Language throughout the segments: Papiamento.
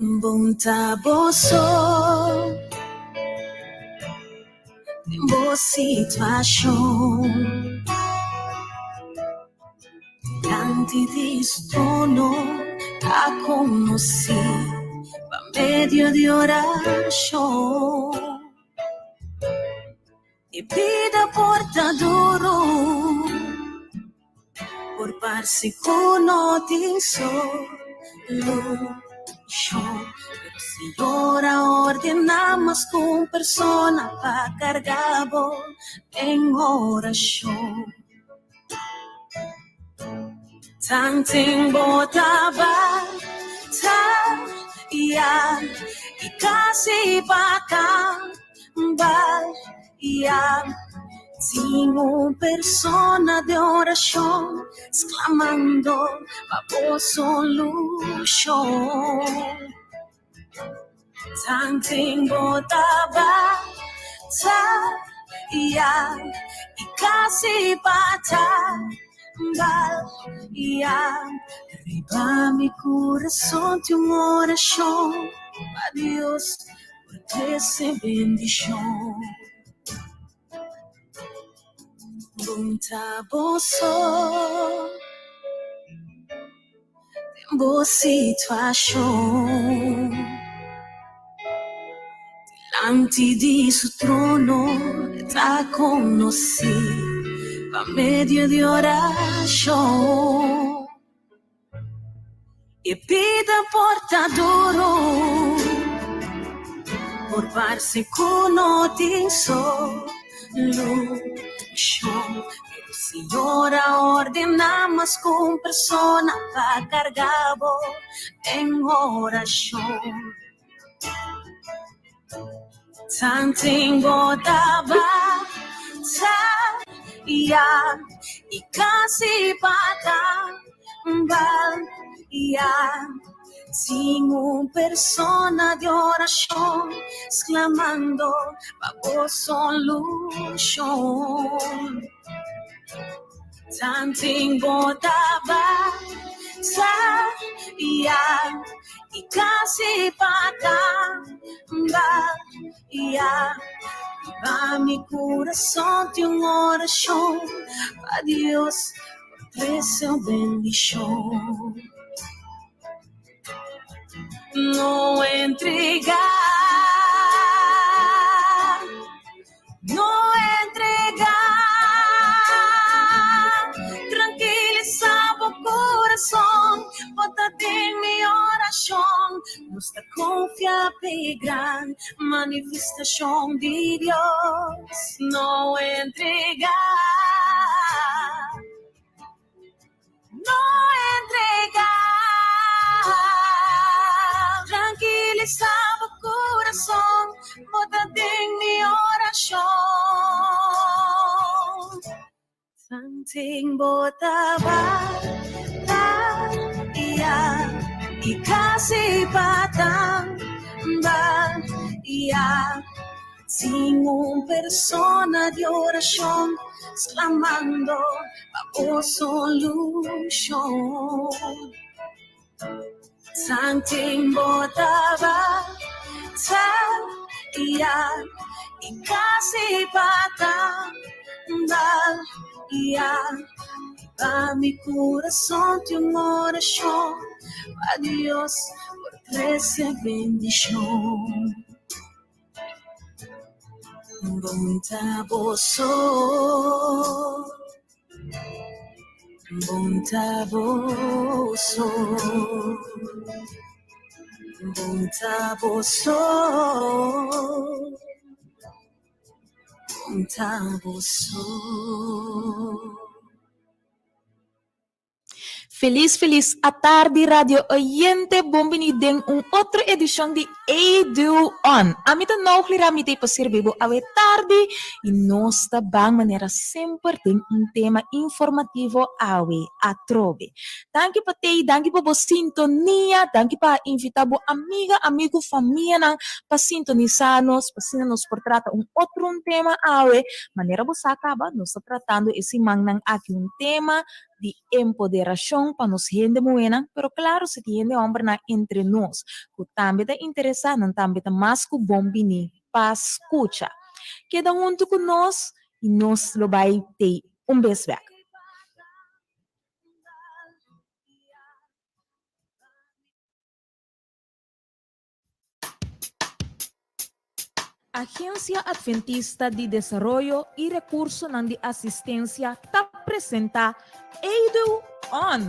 Bon ta bo so den bo situashon. Dilanti di su trono ta konosí pa medio di orashon. E bida por ta duru, por parse ku no tin solushon, pero Señor a ordená mas ku un persona pa karga bo den orashon. Tanten bo ta bataya i kasi pa kambaya, tin un persona den orashon sklamando pa bo solushon. Tanten bo ta bataya i kasi pa tambaya, riba mi kurason tin un orashon pa Dios por trese bendishon. Bon ta bo so den bo situashon. Dilanti di su trono e ta konosí pa medio di orashon. E bida por ta duru, por parse ku no tin solushon, pero Señor a ordená mas ku un persona pa karga bo den orashon. Tanten bo ta bataya i kasi pa tambaya, tin un persona di orashon sklamando pa bo solushon. Tanten bo ta bataya i kasi pa tambaya, riba mi kurason tin un orashon pa Dios por trese un bendishon. No entregá, no entregá. Trankilisá bo kurason, bo ta den mi orashon. Nos ta konfia p'e gran manifestashon di Dios. No entregá. No entregá. Trankilisá bo kurason, bo ta den mi orashon. Tanten bo ta bataya i kasi pa tambaya. Tin un persona di orashon sklamando pa bo solushon. Tanten bo ta bataya i kasi pa tambaya, riba mi kurason tin un orashon pa Dios por trese bendishon. Bon ta bo so, bon ta bo so, bon ta bo so, bon ta bo so. Felis felis atardi radio oyente, bon bini den un otro edishon di Edu On. Ami ta Nougli Ramite pa sirbi bo awe tardi i nos ta ban manera semper den un tema informativo awe atrobe. Danki pa tei, danki pa bo sintonia, danki pa a invita bo amiga, amigu, famianan pa sintonisa nos pa asina nos por trata un otro un tema awe. Manera bo sa kaba nos ta tratando e simannan aki un tema. di empoderashon pa nos hende muhénan, pero klaro si tin hende hòmbernan entre nos ku tambe ta interesá, nan tambe ta mas ku bon bini pa skucha. Keda huntu ku nos i nos lo bai tei un bes bèk. Agencia Adventista di Desaroyo y Recursonan di Asistencia ta presenta Edu On,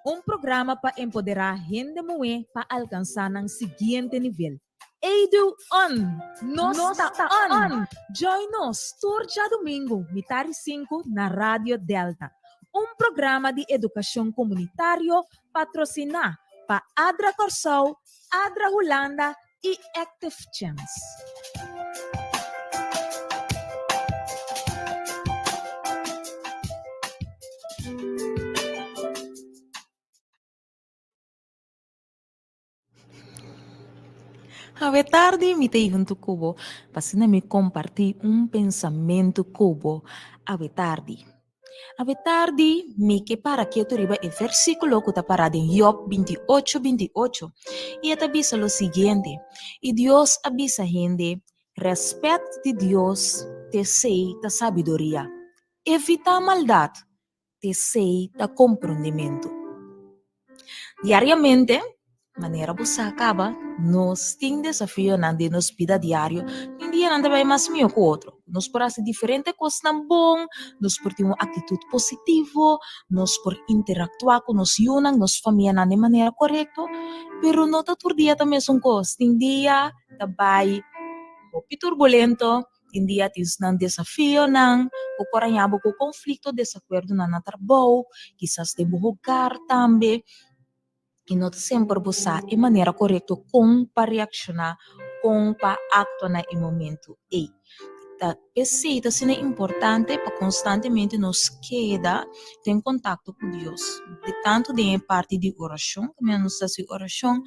un programa pa empodera hende muhé pa alcansa nan siguiente nivel. Edu On! Nos ta on! Join nos tur djadumingu mitad di sinku na Radio Delta, un programa di educacion comunitario patrociná pa Adra Kòrsou, Adra Hulanda i Active Chance. Awe tardi mi ta huntu ku bo pa asina mi kompartí un pensamentu ku bo awe tardi. Awe tardi mi ke para ketu riba e versíkulo ku ta pará den Job 28, 28, i e ta bisa lo siguiente, I Dios a bisa hende, Rèspèt di Dios t'esei ta sabiduria, evitá maldat t'esei ta komprondementu. Diariamente, manera bo sa kaba, nos tin desafionan den nos bida diario. Tin dianan ta bai mas mihó ku otro. Nos por hasi diferente kosnan bon, nos por tin un aktitut positivo, nos por interaktuá ku nos yunan, nos famianan den manera korekto, pero no ta tur dia ta mesun kos. Tin dia ta bai hopi turbulento. Tin dia tin nan desafionan, bo por haña bo ku konflikto, desakuerdonan na trabou, kisas den bo hogar tambe. I no ta semper bo sa e manera korekto kon pa reakshoná, kon pa aktua na e momentu ei. Ta p'esei ta asina importante pa konstantemente nos keda den kontakto ku Dios, di tantu den e parti di orashon, kaminda nos ta hasi orashon,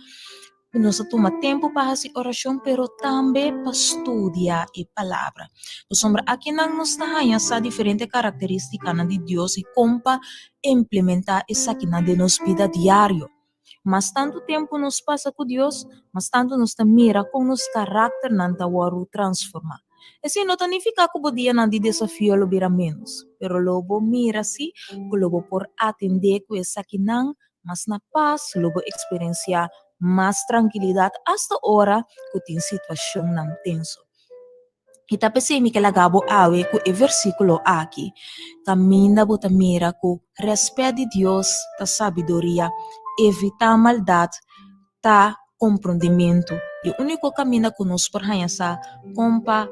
Nos a tuma tempu pa hasi orashon pero tambe pa studia e Palabra. Pasobra akinan nos ta haña sa diferente karakterístikanan di Dios i kon pa implementá esakinan den nos bida diario. Mas tantu tempu nos pasa ku Dios, mas tantu nos ta mira kon nos karakternan ta wòrdu transformá. Esei no ta nifiká ku bo dianan di desafio lo bira ménos, pero lo bo mira sí ku lo bo por atendé ku esakinan Mas na pas lo bo eksperensiá mas trankilidat asta ora ku tin situashonnan tenso. I ta p'esei mi ke laga bo awe ku e versíkulo aki, Kaminda bo ta mira ku rèspèt di Dios ta sabiduria, evitá maldat ta komprondementu. E úniko kaminda ku nos por haña sa kon pa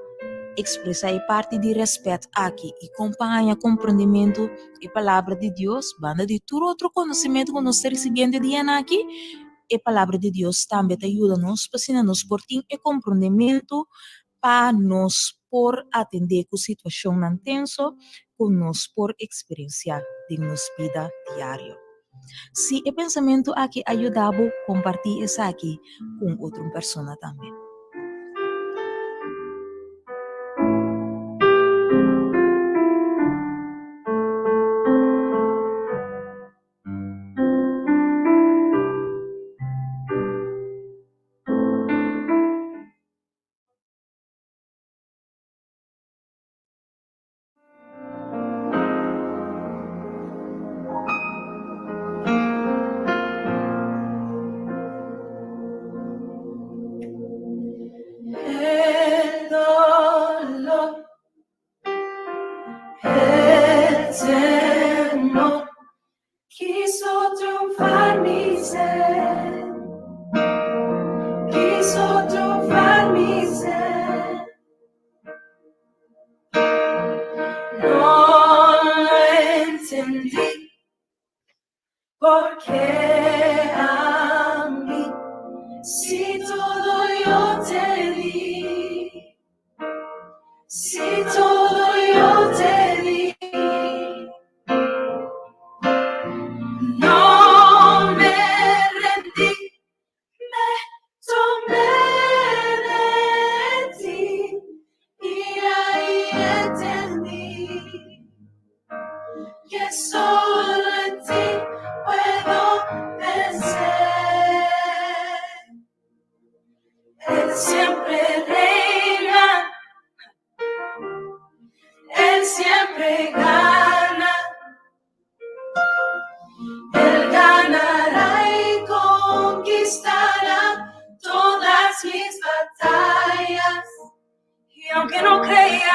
ekspresá e parti di rèspèt aki i kon pa haña komprondementu e Palabra di Dios, banda di tur otro konosementu ku nos ta risibiendo e dianan aki, e Palabra di Dios tambe ta yuda nos pa asina nos por tin e komprondementu pa nos por atendé ku situashonnan tenso ku nos por eksperensiá den nos bida diario. Si e pensamentu aki a yuda bo, kompartí esaki ku un otro persona tambe. El dolor, el temor quiso triunfar mi ser, quiso triunfar mi ser. No lo entendí, porque a mí, si todo yo te di, si todo yo te di, no me rendí, me tomé de ti y ahí entendí que solo en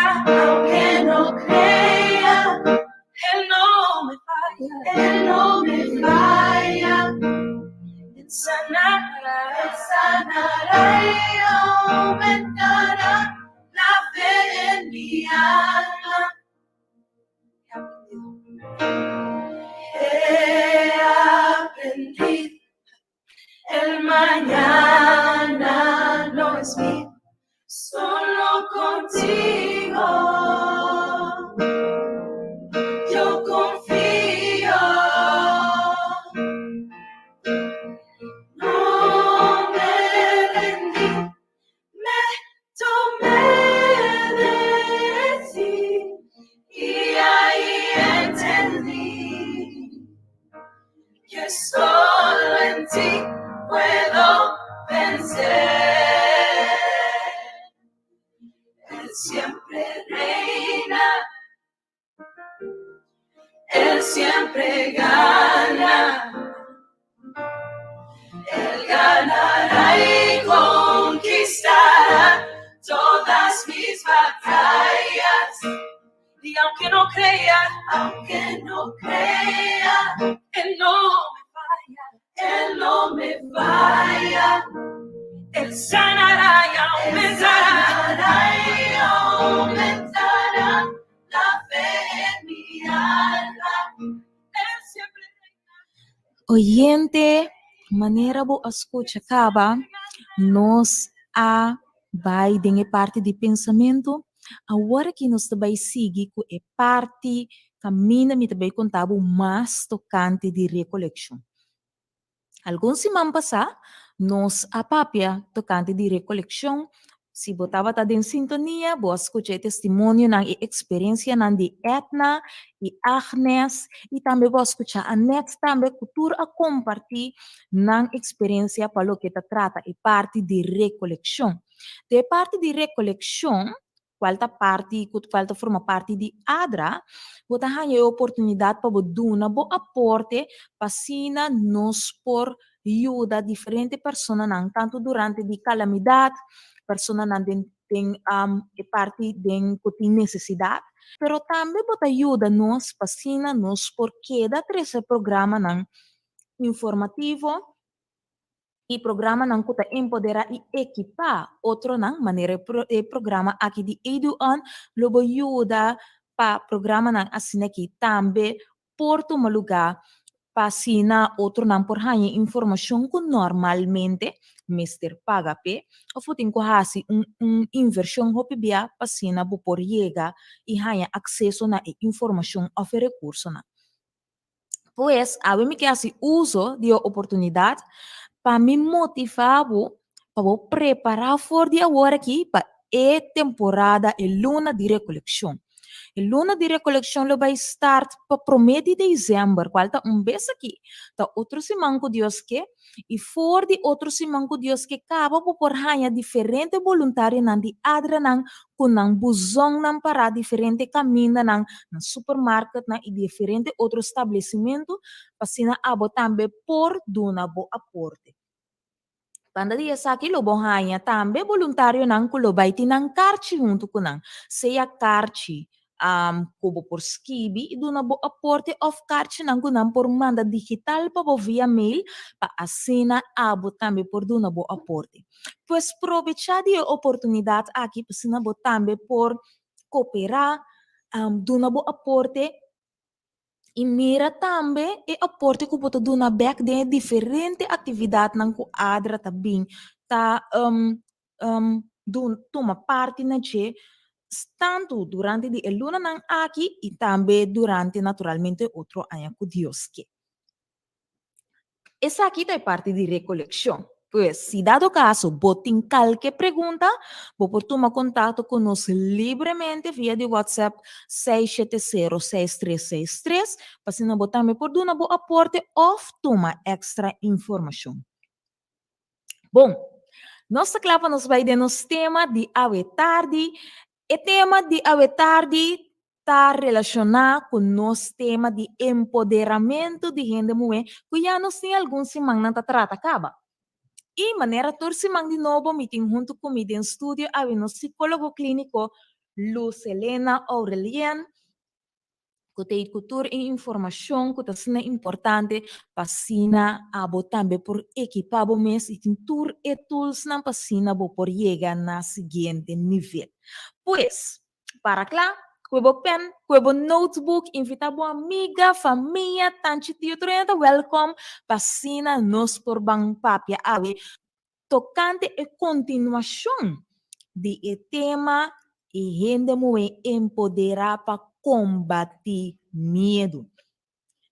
falla, aunque no crea, Él no me falla, Él no me falla. Él sanará, Él sanará y aumentará la fe en mi alma. He aprendido. He aprendido. El mañana no es mío, solo contigo. Yo confío. No me rendí, me tomé de ti y ahí entendí que solo en ti puedo vencer. Él siempre reina, Él siempre gana. Él ganará y conquistará todas mis batallas. Y aunque no crea, Él no me falla, Él no me falla. Él sanará y aumentará, y aumentará la fe en mi alma. Él siempre Oyente, manera bo a skucha kaba, nos a bai den e parti di pensamentu. Awor ku nos bai sigui ku e parti kaminda mi ta bai konta bo mas tokante di rekolekshon. Algun siman pasá, nos a papia tokante di rekolekshon. Si bo tabata den sintonia, bo a skucha e testimonionan i eksperensianan di Edna i Agnes i tambe bo a skucha Annette tambe ku tur a kompartí nan eksperensia pa loke ta trata e parti di rekolekshon. Den e parti di rekolekshon, kual ta parti ku kual ta forma parti di ADRA, bo ta haña e oportunidat pa bo duna bo aporte pa asina nos por yuda diferente personanan tantu durante di kalamidat, personanan den den e parti den ku tin nesesidat, pero tambe bo ta yuda nos pa asina nos por keda trese programanan informativo i programanan ku ta empoderá i ekipá otronan, manera e programa aki di EduOn lo bo yuda pa programanan asin'aki tambe por tuma lugá pa asina otronan por haña informashon ku normalmente mester paga p'e òf bo tin ku hasi un un invershon hopi bia pa asina bo por yega i haña akseso na e informashon òf e rekursonan. Pues, awe mi ke hasi uso di e oportunidat pa mi motivá bo pa bo prepará for di awor aki pa e temporada, e luna di rekolekshon. E luna di rekolekshon lo bai start pa promé di desèmber, kual ta un bes aki, ta otro siman ku Dios ke, i for di otro siman ku Dios ke kaba bo por haña diferente boluntarionan di adranan ku nan buzonnan pará diferente kamindanan, na supermarketnan i diferente otro stablesimentu, pa asina abo tambe por duna bo aporte. Banda di esaki lo bo haña tambe boluntarionan ku lo bai tin nan karchi huntu ku nan, sea karchi ku bo por skibi i duna bo aporte òf karchinan ku nan por manda digital pa bo via mail pa asina abo tambe por duna bo aporte. Pues probechá di e oportunidat aki pa asina bo tambe por koperá, duna bo aporte. I mira tambe e aporte ku bo ta duna bèk den e diferente aktividatnan ku ADRA ta bin ta tuma parti na dje, tantu durante di e lunanan aki i tambe durante naturalmente otro aña ku Dios ke. Esaki ta e parti di rekolekshon. Pues, si dado kaso bo tin kalke pregunta, bo por tuma kontakto ku nos libremente via di WhatsApp 670 6363 pa asina bo tambe por duna bo aporte òf tuma èkstra informashon. Bon, nos ta kla pa nos bai den nos tema di awe tardi. E tema di awe tardi ta relashoná ku nos tema di empoderamentu di hende muhé ku ya nos tin algun simannan ta trata kaba. I manera tur siman di nobo mi tin huntu ku mi den studio awe nos sikólogo klíniko. Luz Helena Aurelien, ku ta ku tur e informashon ku ta asina importante pa asina abo tambe por ekipá bo mes i tin tur e toolsnan pa asina bo por yega na siguiente nivel. Pues, para kla, kue bo pen, kue bo notebook, invitá bo amiga, famia, tanchi, tio, tur hende ta wèlkòm pa asina nos por ban papia awe tokante e kontinuashon di e tema E hende muhé empoderá pa kombatí miedu.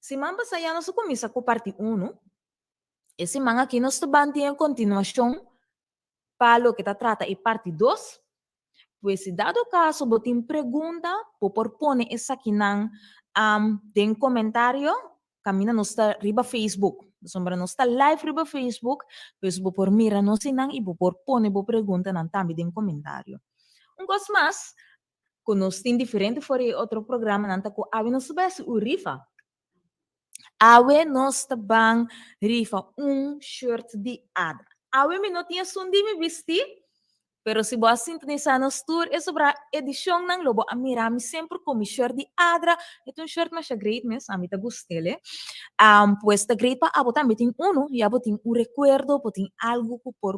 Siman pasá ya nos a kuminsá ku parti unu. E siman akí nos ta ban tin e kontinuashon pa loke ta trata e parti dos. Pues si dado kaso bo tin pregunta, bo por pone esakinan den komentario Caminda nos ta riba Facebook. Pasobra nos ta live riba Facebook, pues bo por mira nos einan y bo por pone bo preguntanan tambe den comentario. Un cos mas cu nos tin diferente for di e otro programanan ta cu awe nos ta bai haci un rifa. Awe nos ta ban rifa un shirt di Adra. Awe mi no tin esun di mi bisti, Pero si bo a sintonisá nos tur e sobrá edishonnan lo bo a mira mi semper ku mi shirt di Adra. E ta un shirt masha great mes, ami ta gust'el e. Pues ta great pa abo tambe tin unu, ya bo tin un rekuerdo, bo tin algu ku por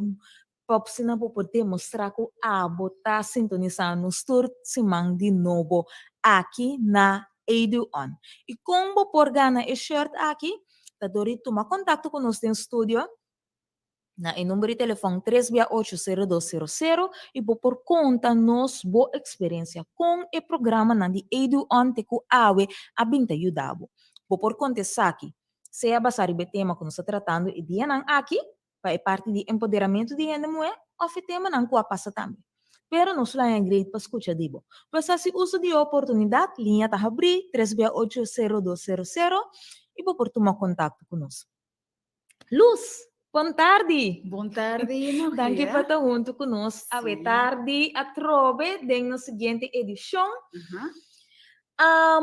pa asina bo por demostrá ku abo ta sintonisá nos tur siman di nobo aki na Edu On. I kon bo por gana e shirt aki? Ta dor di tuma kontakto ku nos den studio. Na e number di telefòn tres bia ocho sero dos sero sero i bo por konta nos bo eksperensia kon e programanan di Edu On te ku awe a bin ta yuda bo. Bo por konta esaki sea basá riba e tema ku nos ta tratando e dianan aki pa e parti di empoderamentu di hende muhé òf e temanan ku a pasa tambe. Pero nos lo haña great pa skucha di bo. Pues hasi uso di e oportunidat, liña ta habrí tres bia ocho sero dos sero sero i bo por tuma kontakto ku nos. Luz, bon tardi. Bon tardi, Nohia. Danki pa ta huntu ku nos awe tardi atrobe den nos siguiente edishon.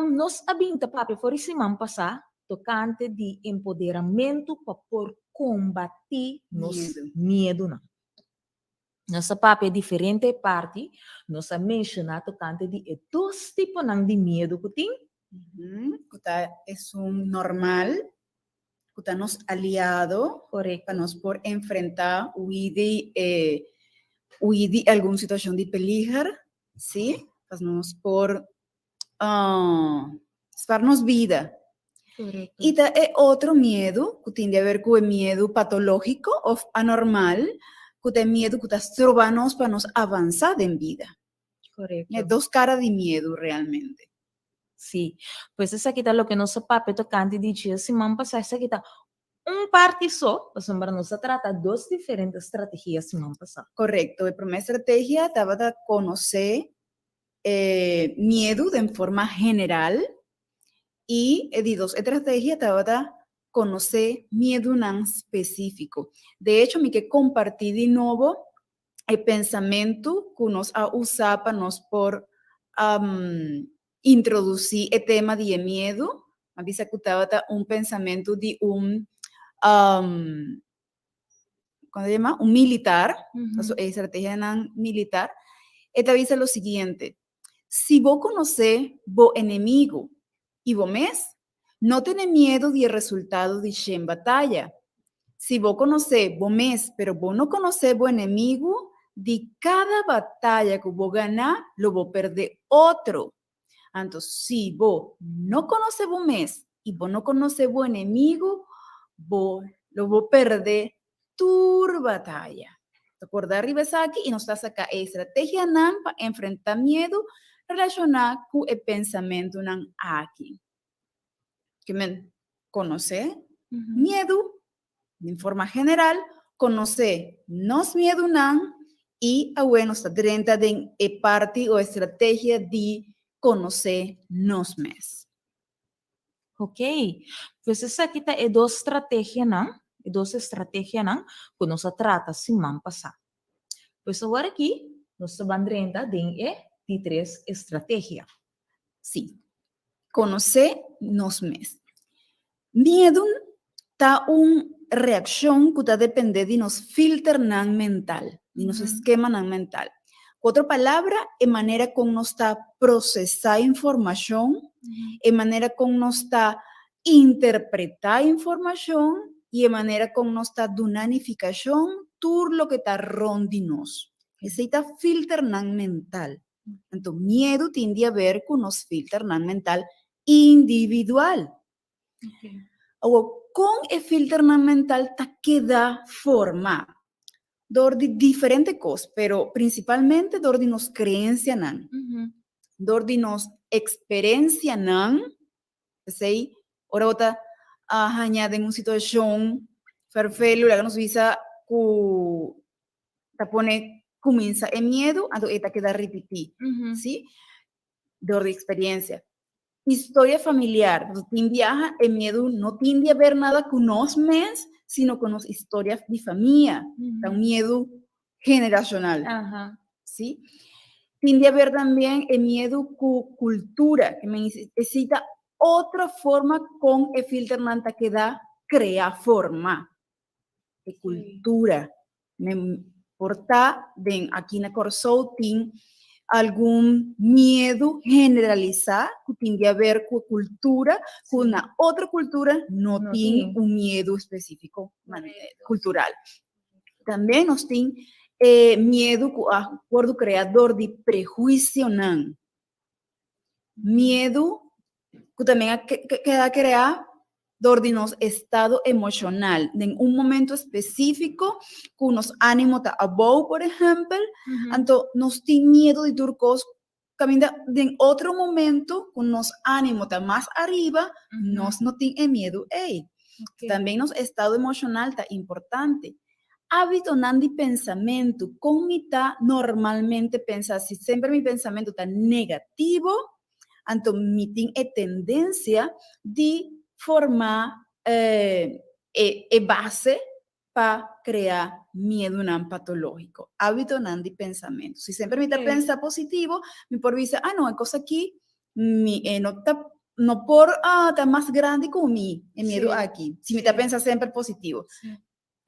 Nos a bin ta papia for di siman pasá tokante di empoderamentu pa por kombatí nos miedunan. Nos a papia diferente parti, nos a menshoná tokante di e dos tiponan di miedu ku tin. Ku ta esun normal, ku ta nos aliado pa nos por enfrentá hui di e hui di algun situashon di peliger, sí, pa nos por spar nos bida. I ta e otro miedu ku tin di haber ku e miedu patológiko òf anormal, ku ta e miedu ku ta stroba nos pa nos avansá den bida. E dos kara di miedu realmente. Sí, pues esaki ta loke nos a papia tokante di dje siman pasá, esaki ta un parti so, pasobra nos a trata dos diferente strategia siman pasá. Korekto, e promé strategia tabata konosé e miedu den forma general i e di dos etrategia tabata konosé miedunan spesífiko. De echo mi ke kompartí di nobo e pensamentu ku nos a usa pa nos por introdusí e tema di e miedu. Mi a bisa ku tabata un pensamentu di un ¿cómo se llama? Un militar, paso e estrategianan militar, e ta bisa lo siguiente, si bo konosé bo enemigo i bo mes, no tene miedu di e resultado di shen bataya. Si bo konosé bo mes pero bo no konosé bo enemigo, di kada bataya ku bo ganá lo bo pèrdè otro. Anto si bo no konosé bo mes i bo no konosé bo enemigu, bo lo bo pèrdè tur bataya. Ta kòrda riba esaki i nos ta saka e estrategianan pa enfrentá miedu relashoná ku e pensamentunan aki. Ke men konosé miedu Den forma general, konosé nos miedunan i awe nos ta drenta den e parti o estrategia di konosé nos mes. Ok, pues esaki ta e dos strategianan, e dos estrategianan ku nos a trata siman pasá. Pues awor aki nos ta ban drenta den e di tres estrategia. Sí, konosé nos mes. Miedu ta un reakshon ku ta dependé di nos filternan mental, di nos eskemanan mental. Ku otro palabra, e manera kon nos ta prosesá informashon, e manera kon nos ta interpretá informashon i e manera kon nos ta duna nifikashon tur loke ta rònt di nos. Esei ta filternan mental. Anto miedu tin di haber ku nos filternan mental individual. Awor, kon e filternan mental ta keda formá? Dor di diferente kos, pero prinsipalmente dor di nos kreensianan, dor di nos eksperensianan. P'esei, ora bo ta haña den un situashon fèrfelu, laga nos bisa ku ta pone kuminsá e miedu, anto e ta keda ripití, sí? Dor di eksperensia. Historia familiar, pasobra tin biaha e miedu no tin di haber nada ku nos mes, sino ku nos historia di famia. Ta un miedu generashonal. Sí? Tin di haber tambien e miedu ku kultura, ke men esei ta otro forma kon e filternan ta keda krea, forma. E kultura. Men por ta den aki na Kòrsou tin algun miedu generalisá ku tin di haber ku e kultura, ku na otro kultura no tin un miedu spesífiko kultural. Tambe nos tin e miedu ku a wòrdu kreá dor di prehuisionan. Miedu ku también a keda kreá dor di nos estado emoshonal den un momento espesífiko ku nos ánimo ta abou, por ehèmpel, anto nos tin miedu di tur kos kaminda den otro momento ku nos ánimo ta mas ariba, nos no tin e miedu ei. También nos estado emoshonal ta importante. Hábitonan di pensamentu, kon mi ta normalmente pensa? Si semper mi pensamentu ta negativo, anto mi tin e tendensia di forma e base pa krea miedunan patológiko. Hábitonan di pensamentu. Si semper mi ta pensa positivo, mi por bisa, ah no, e kos aki mi e no ta no por ta mas grandi ku mi, e miedu aki. Si mi ta pensa semper positivo.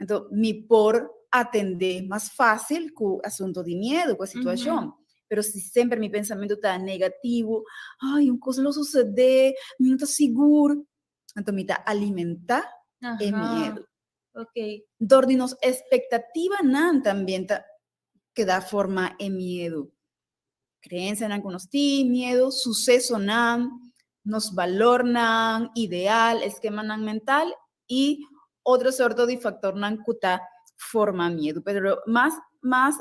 Anto mi por atendé mas fácil ku asunto di miedu, ku e situashon. Pero si semper mi pensamentu ta negativo, ay, un kos lo susedé, mi no ta sigur, anto mi ta alimentá e miedu. Dor di nos espektativanan también ta keda forma e miedu. Kreensianan ku nos tin, miedu, susesonan, nos balornan, ideal, eskemanan mental i otro sorto di faktornan ku ta forma miedu. Pero mas mas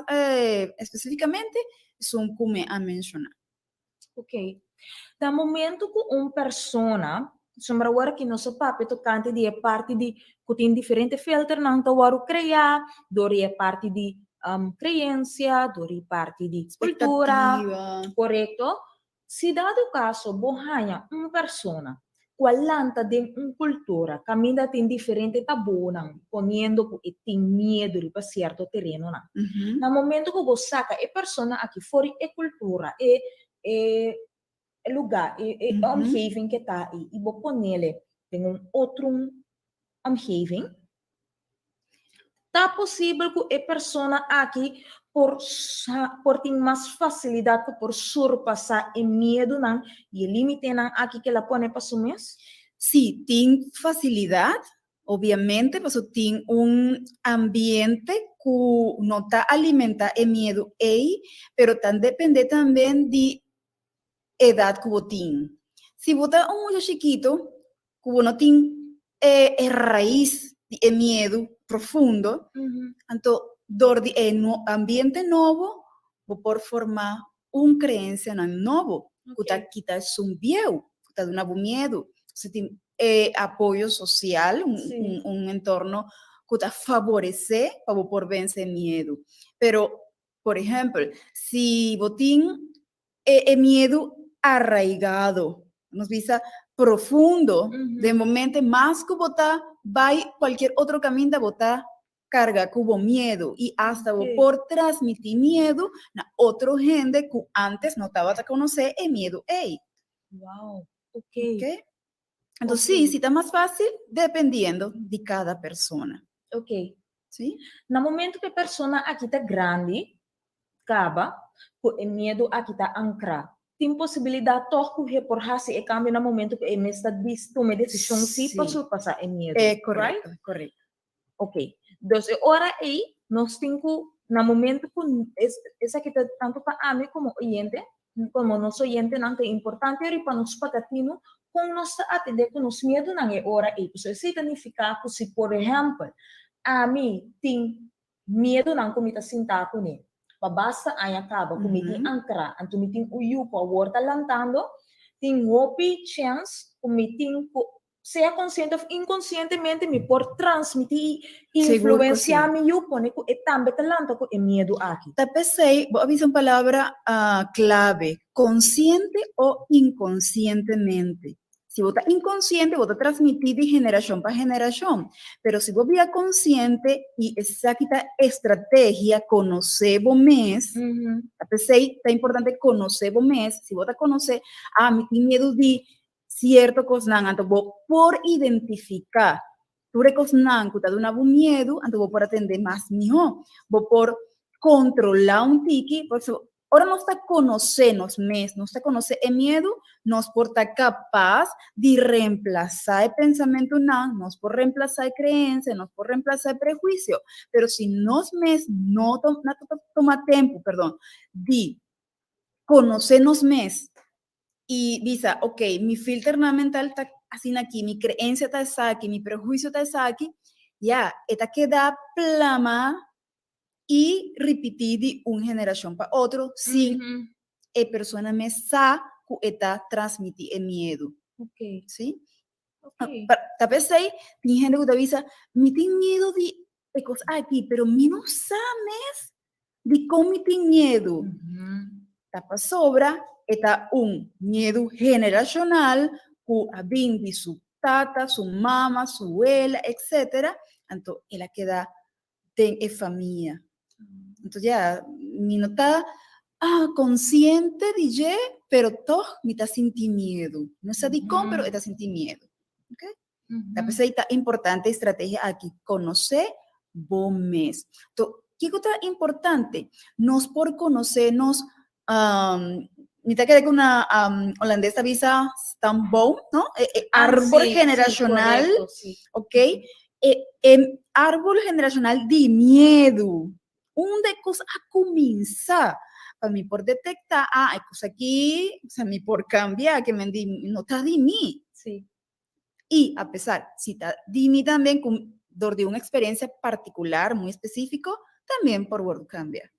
espesífikamente esun ku mi a menshoná. Ok. Na momento ku un persona, sombra awor aki nos a papia tokante di e parti di ku tin diferente filternan ta wòrdu kreá dor di e parti di kreensia, dor di parti di kultura, korekto. Si dado kaso bo haña un persona ku a lanta den un kultura kaminda tin diferente tabúnan poniendo ku e tin miedu riba sierto terenonan, na momento ku bo saka e persona aki for di e kultura, e e lugá, e e omgeving ke ta ei i bo ponele den un otro omgeving, Ta posibel ku e persona aki por por tin mas fasilidat pa por surpasá e miedunan i e límitenan aki ku el a pone pa su mes? Sí, tin fasilidat, obiamente, pasobra tin un ambiente ku no ta alimentá e miedu ei, pero ta dependé tambe di edat ku bo tin. Si bo ta un mucha chikitu, ku bo no tin e e rais di e miedu profundo, anto dor di e ambiente nobo bo por forma un kreensianan nobo ku ta kita esun bieu ku ta duna bo miedu. Si tin e apoyo sosial, un entorno ku ta faboresé pa bo por vense e miedu. Pero, por ehèmpel, si bo tin e e miedu arraigado, nos bisa profundo, den bo mente, mas ku bo ta bai kualkier otro kaminda bo ta karga ku bo miedu i asta bo por transmití miedu na otro hende ku antes no tabata konosé e miedu ei. Wow, ok. Ok? Entonces, sí, sí ta mas fácil dependiendo di kada persona. Ok. Sí? Na momento ku e persona aki ta grandi, kaba ku e miedu aki ta ankrá, tin posibilidat tòg ku he por hasi e kambio na momento ku e mes ta tuma e desishon sí pa surpasá e miedu, right? Korekto, korekto. Ok, dus e ora ei nos tin ku na momento ku esaki ta tantu pa ami komo oyente, komo nos oyentenan ta importante riba nos patatinu kon nos ta atendé ku nos miedunan e ora ei. Pasobra esei ta nifiká ku si por ehèmpel ami tin miedunan ku mi ta sintá kuné pa basta aña kaba ku mi tin ankrá, anto mi tin un yu ku awor ta lantando, tin hopi chèns ku mi tin ku sea konsiente òf inkonsientemente mi por transmití i influensiá mi yu pone ku e tambe ta lanta ku e miedu aki. Ta p'esei bo a bisa un palabra klave, konsiente o inkonsientemente. Si bo ta inkonsiente bo ta transmití di generashon pa generashon, pero si bo bira konsiente i esaki ta estrategia konosé bo mes, ta p'esei ta importante konosé bo mes, si bo ta konosé, ah mi tin miedu di sierto kosnan, anto bo por identifiká tur e kosnan ku ta duna bo miedu, anto bo por atendé mas mihó. Bo por kontrolá un tiki, pasobra ora nos ta konosé nos mes, nos ta konosé e miedu, nos por ta kapas di remplasá e pensamentunan, nos por remplasá e kreensia, nos por remplasá e prehuisio. Pero si nos mes no tuma tempu, perdon, di konosé nos mes, i bisa, ok, mi filternan mental ta asina aki, mi creencia ta esaki, mi prehuicio ta esaki, ya, e ta keda plama i ripití di un generacion pa otro sin e persona mes sa cu e ta transmití e miedu. Sí? Ta p'esei tin hende cu ta bisa, mi tin miedu di e cos aki, pero mi no sa mes Dikon mi tin miedu? Ta pasobra e ta un miedu generashonal ku a bin di su tata, su mama, su wela, etcetera. Anto el a keda den e famia. Anto ya, mi no ta konsiente di dje, pero tòg mi ta sinti miedu. No sa dikon, pero e ta sinti miedu. Oke? Ta p'esei ta importante e strategia aki, konosé bo mes. To, kiko ta importante? Nos por konosé nos, mi ta kere ku na holandes ta bisa stamboom, no? E, e árbol generashonal, ok? E, e árbol generashonal di miedu. Unda e kos a kuminsá? Pa mi por detektá, ah, e kos aki, osea, mi por kambia, ke men di no ta di mi. Y a pesar, si ta di mi también cu dor di un experiencia particular muy específico, también por wordo cambia.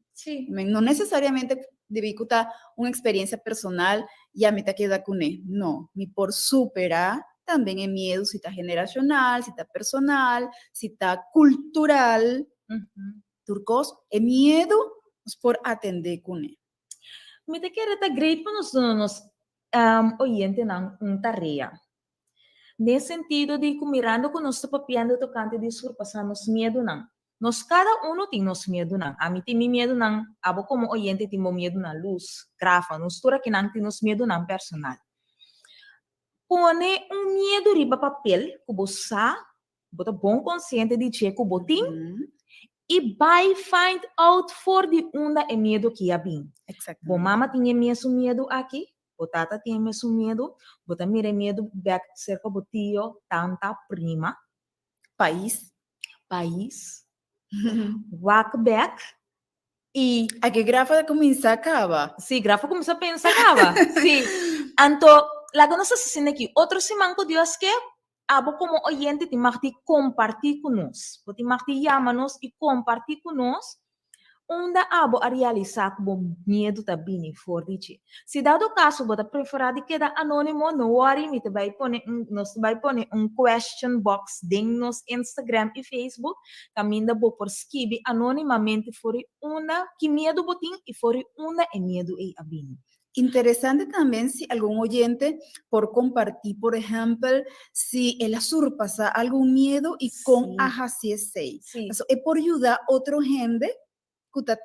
Men no necesariamente debí cu ta un experiencia personal ya mi ta keda cune. No, mi por supera también e miedo si ta generacional, si ta personal, si ta cultural. Tur cos, e miedo nos por atende cune. Mi ta kere ta great pa nos duna nos oyentenan un tarea. Den e sentido di ku mirando ku nos ta papiando tokante di surpasá nos miedunan. Nos kada unu tin nos miedunan. Ami tin mi miedunan, abo komo oyente tin bo miedunan, Luz, Grafa, nos tur akinan tin nos miedunan personal. Pone un miedu riba papel ku bo sa Bo ta bon konsiente di dje ku bo tin i bai find out for di unda e miedu ki a bin. Bo mama tin e mesun miedu aki, bo tata tin e mesun miedu, bo ta mira e miedu bek serka bo tio, tanta, prima. Pais. Pais. Wak bek i. Aki Grafa ta kuminsá kaba. Sí, Grafa kuminsá pensa kaba. Sí. Anto, laga nos hasi asina aki. Otro siman ku Dios ke, Abo komo oyente tin mag di kompartí ku nos. Bo tin mag di yama nos i kompartí ku nos unda abo a realisá ku bo miedu ta bini for di dje. Si dado kaso bo ta preferá di keda anónimo, no wòri, mi ta bai pone un, nos ta bai pone un question box den nos Instagram i Facebook kaminda bo por skibi anónimamente for di unda ki miedu bo tin i for di unda e miedu ei a bini. Interesante también si algun oyente por compartí, por ehempel, si el a surpasá algun miedo y con a haci esey. Paso e por yuda otro hende cu ta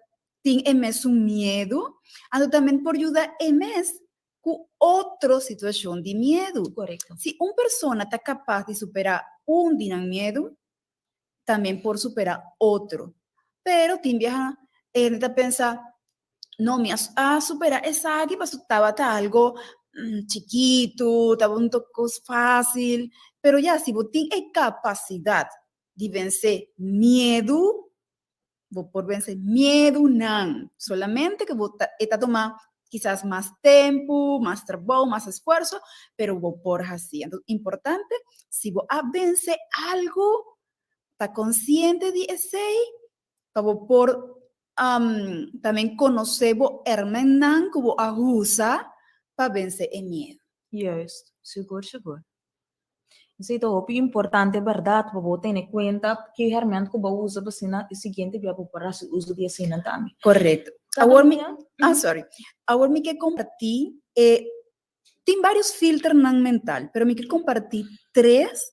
tin e mesun miedo, anto también por yuda e mes cu otro situacion di miedo. Si un persona ta capaz di supera un di nan miedo, también por supera otro. Pero tin biaha e hende ta pensa. No, mi a supera esaki pasobra tabata algo chikitu, tabata un kos fásil. Pero ya, si bo tin e kapasidat di vense miedu, bo por vense miedunan. Solamente ku bo ta, e ta tuma kisas mas tempu, mas trabou, mas esfuerso, pero bo por hasi. Entonces, importante, si bo a vense algu, ta konsiente di esei, pa bo por también konosé bo hermennan ku bo a usa pa vense e miedu. Juist, sigur sigur. Esei ta hopi importante bèrdat pa bo tene kuenta ki herment ku bo a usa pa asina e siguiente bia bo por hasi uso di eseinan tambe. Korekto. Awor mi, ah sorry, awor mi ke kompartí e, tin varios filternan mental, pero mi ke kompartí tres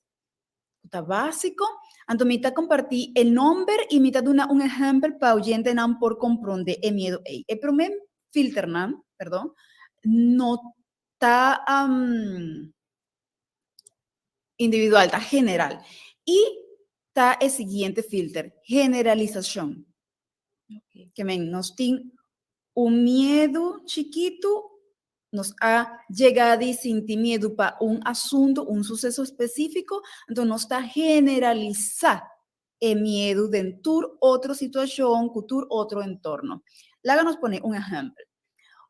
ku ta básiko, anto mi ta kompartí e nòmber i mi ta duna un ehèmpel pa oyentenan por komprondé e miedu ei. E promé filternan, perdon, no ta individual, ta general. I ta e siguiente filter, generalisashon. Ke men nos tin un miedu chikitu, nos a yega di sinti miedu pa un asuntu, un suseso spesífiko, anto nos ta generalisá e miedu den tur otro situashon, ku tur otro entorno. Laga nos pone un ehèmpel.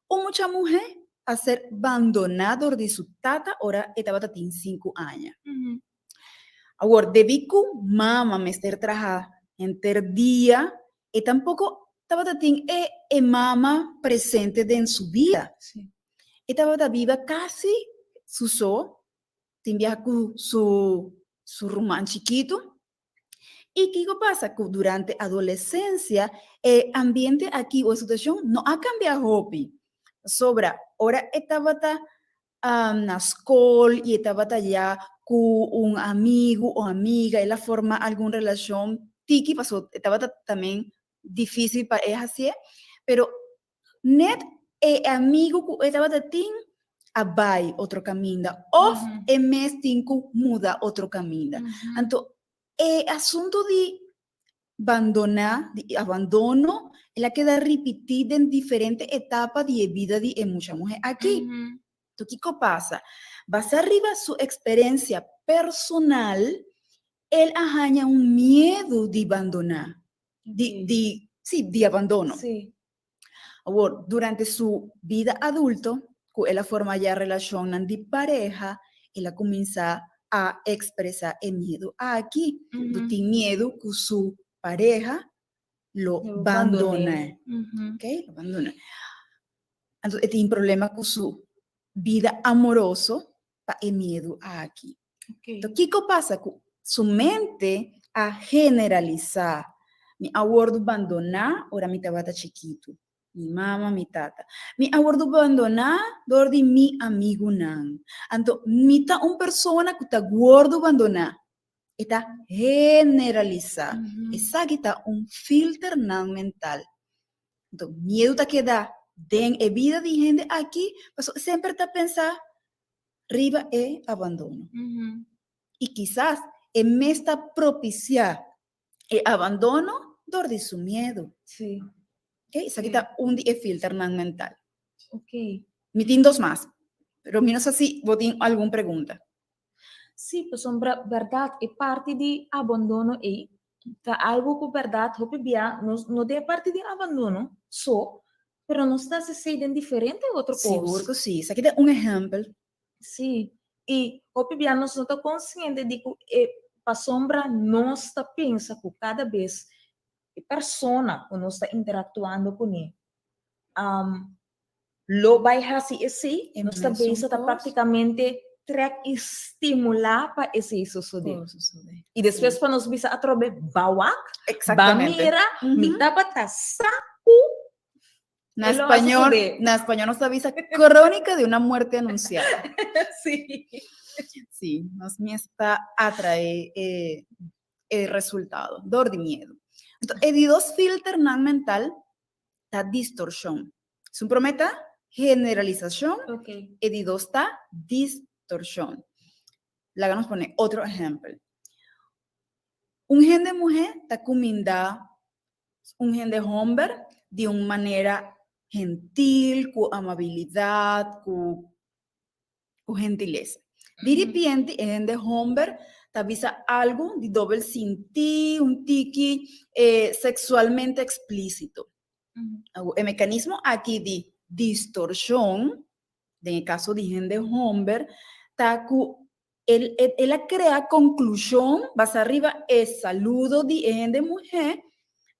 Un mucha muhé a ser bandoná dor di su tata ora e tabata tin sinku aña. Awor, debí ku mama mester traha henter dia, e tampoko tabata tin e e mama presente den su bida. E tabata biba kasi su so, tin biaha ku su su ruman chikitu. I kiko pasa? Ku durante adolesensia e ambiente aki o e situashon no a kambia hopi. Pasobra ora e tabata na skol i e tabata ya ku un amigu o amiga, el a forma algun relashon tiki pasobra e tabata tambe difísil pa e hasié, pero net e amigu ku e tabata tin a bai otro kaminda òf e mes tin ku muda otro kaminda. Anto e asuntu di bandoná, di abandono, el a keda ripití den diferente etapa di e bida di e mucha muhé aki. Anto kiko pasa? Basá riba su eksperensia personal, el a haña un miedu di bandoná, di, di, sí, di abandono. Awor, durante su bida adulto, ku el a forma ya relashonnan di pareha, el a kuminsá a ekspresá e miedu aki. Lo tin miedu ku su pareha lo bandon'é. Oké, lo bandon'é. Anto e tin problema ku su bida amoroso pa e miedu aki. Anto kiko pasa? Ku su mente a generalisá, Mi a wòrdu bandoná ora mi tabata chikitu, mi mama, mi tata. Mi a wòrdu bandoná dor di mi amigunan. Anto mi ta un persona ku ta wòrdu bandoná. E ta generalisá. Esaki ta un filternan mental. Anto miedu ta keda den e bida di hende aki pasobra semper ta pensa riba e abandono. I kisas e mes ta propisiá e abandono dor di su miedu. Sí. Ok, esaki ta un di e filternan mental. Ok. Mi tin dos mas, pero mi no sa si bo tin algun pregunta. Sí, pasobra bèrdat e parti di abandono ei ta algu ku bèrdat hopi bia nos no den e parti di abandono so, Pero nos ta hasi esei den diferente otro kos. Sigur ku sí. Esaki ta un ehèmpel. Sí. I hopi bia nos no ta konsiente di ku e pasobra nos ta pensa ku kada bes e persona ku nos ta interaktuando kuné lo bai hasi esei, nos ta bisa ta praktikamente trèk i stimulá pa esei sosodé. I despues pa nos bisa atrobe, Ba wak, ba mira, mi tabata sa ku Na español, na español nos ta bisa crónica de una muerte anunciada. Sí. Sí, nos mes ta atrae e, e resultado, dor di miedu. Entonces, e di dos filternan mental ta distorshon. Su promé ta generalisashon, e di dos ta distorshon. Laga nos pone otro ehèmpel. Un hende muhé ta kumindá un hende hòmber di un manera gentil, ku amabilidat, ku ku gentilesa. Di ripiente e hende homber ta bisa algu di dobel sinti, un tiki seksualmente eksplísito. E mekanismo aki di distorshon, den e kaso di hende homber, ta ku el el a krea konklushon basá riba e saludo di e hende muhé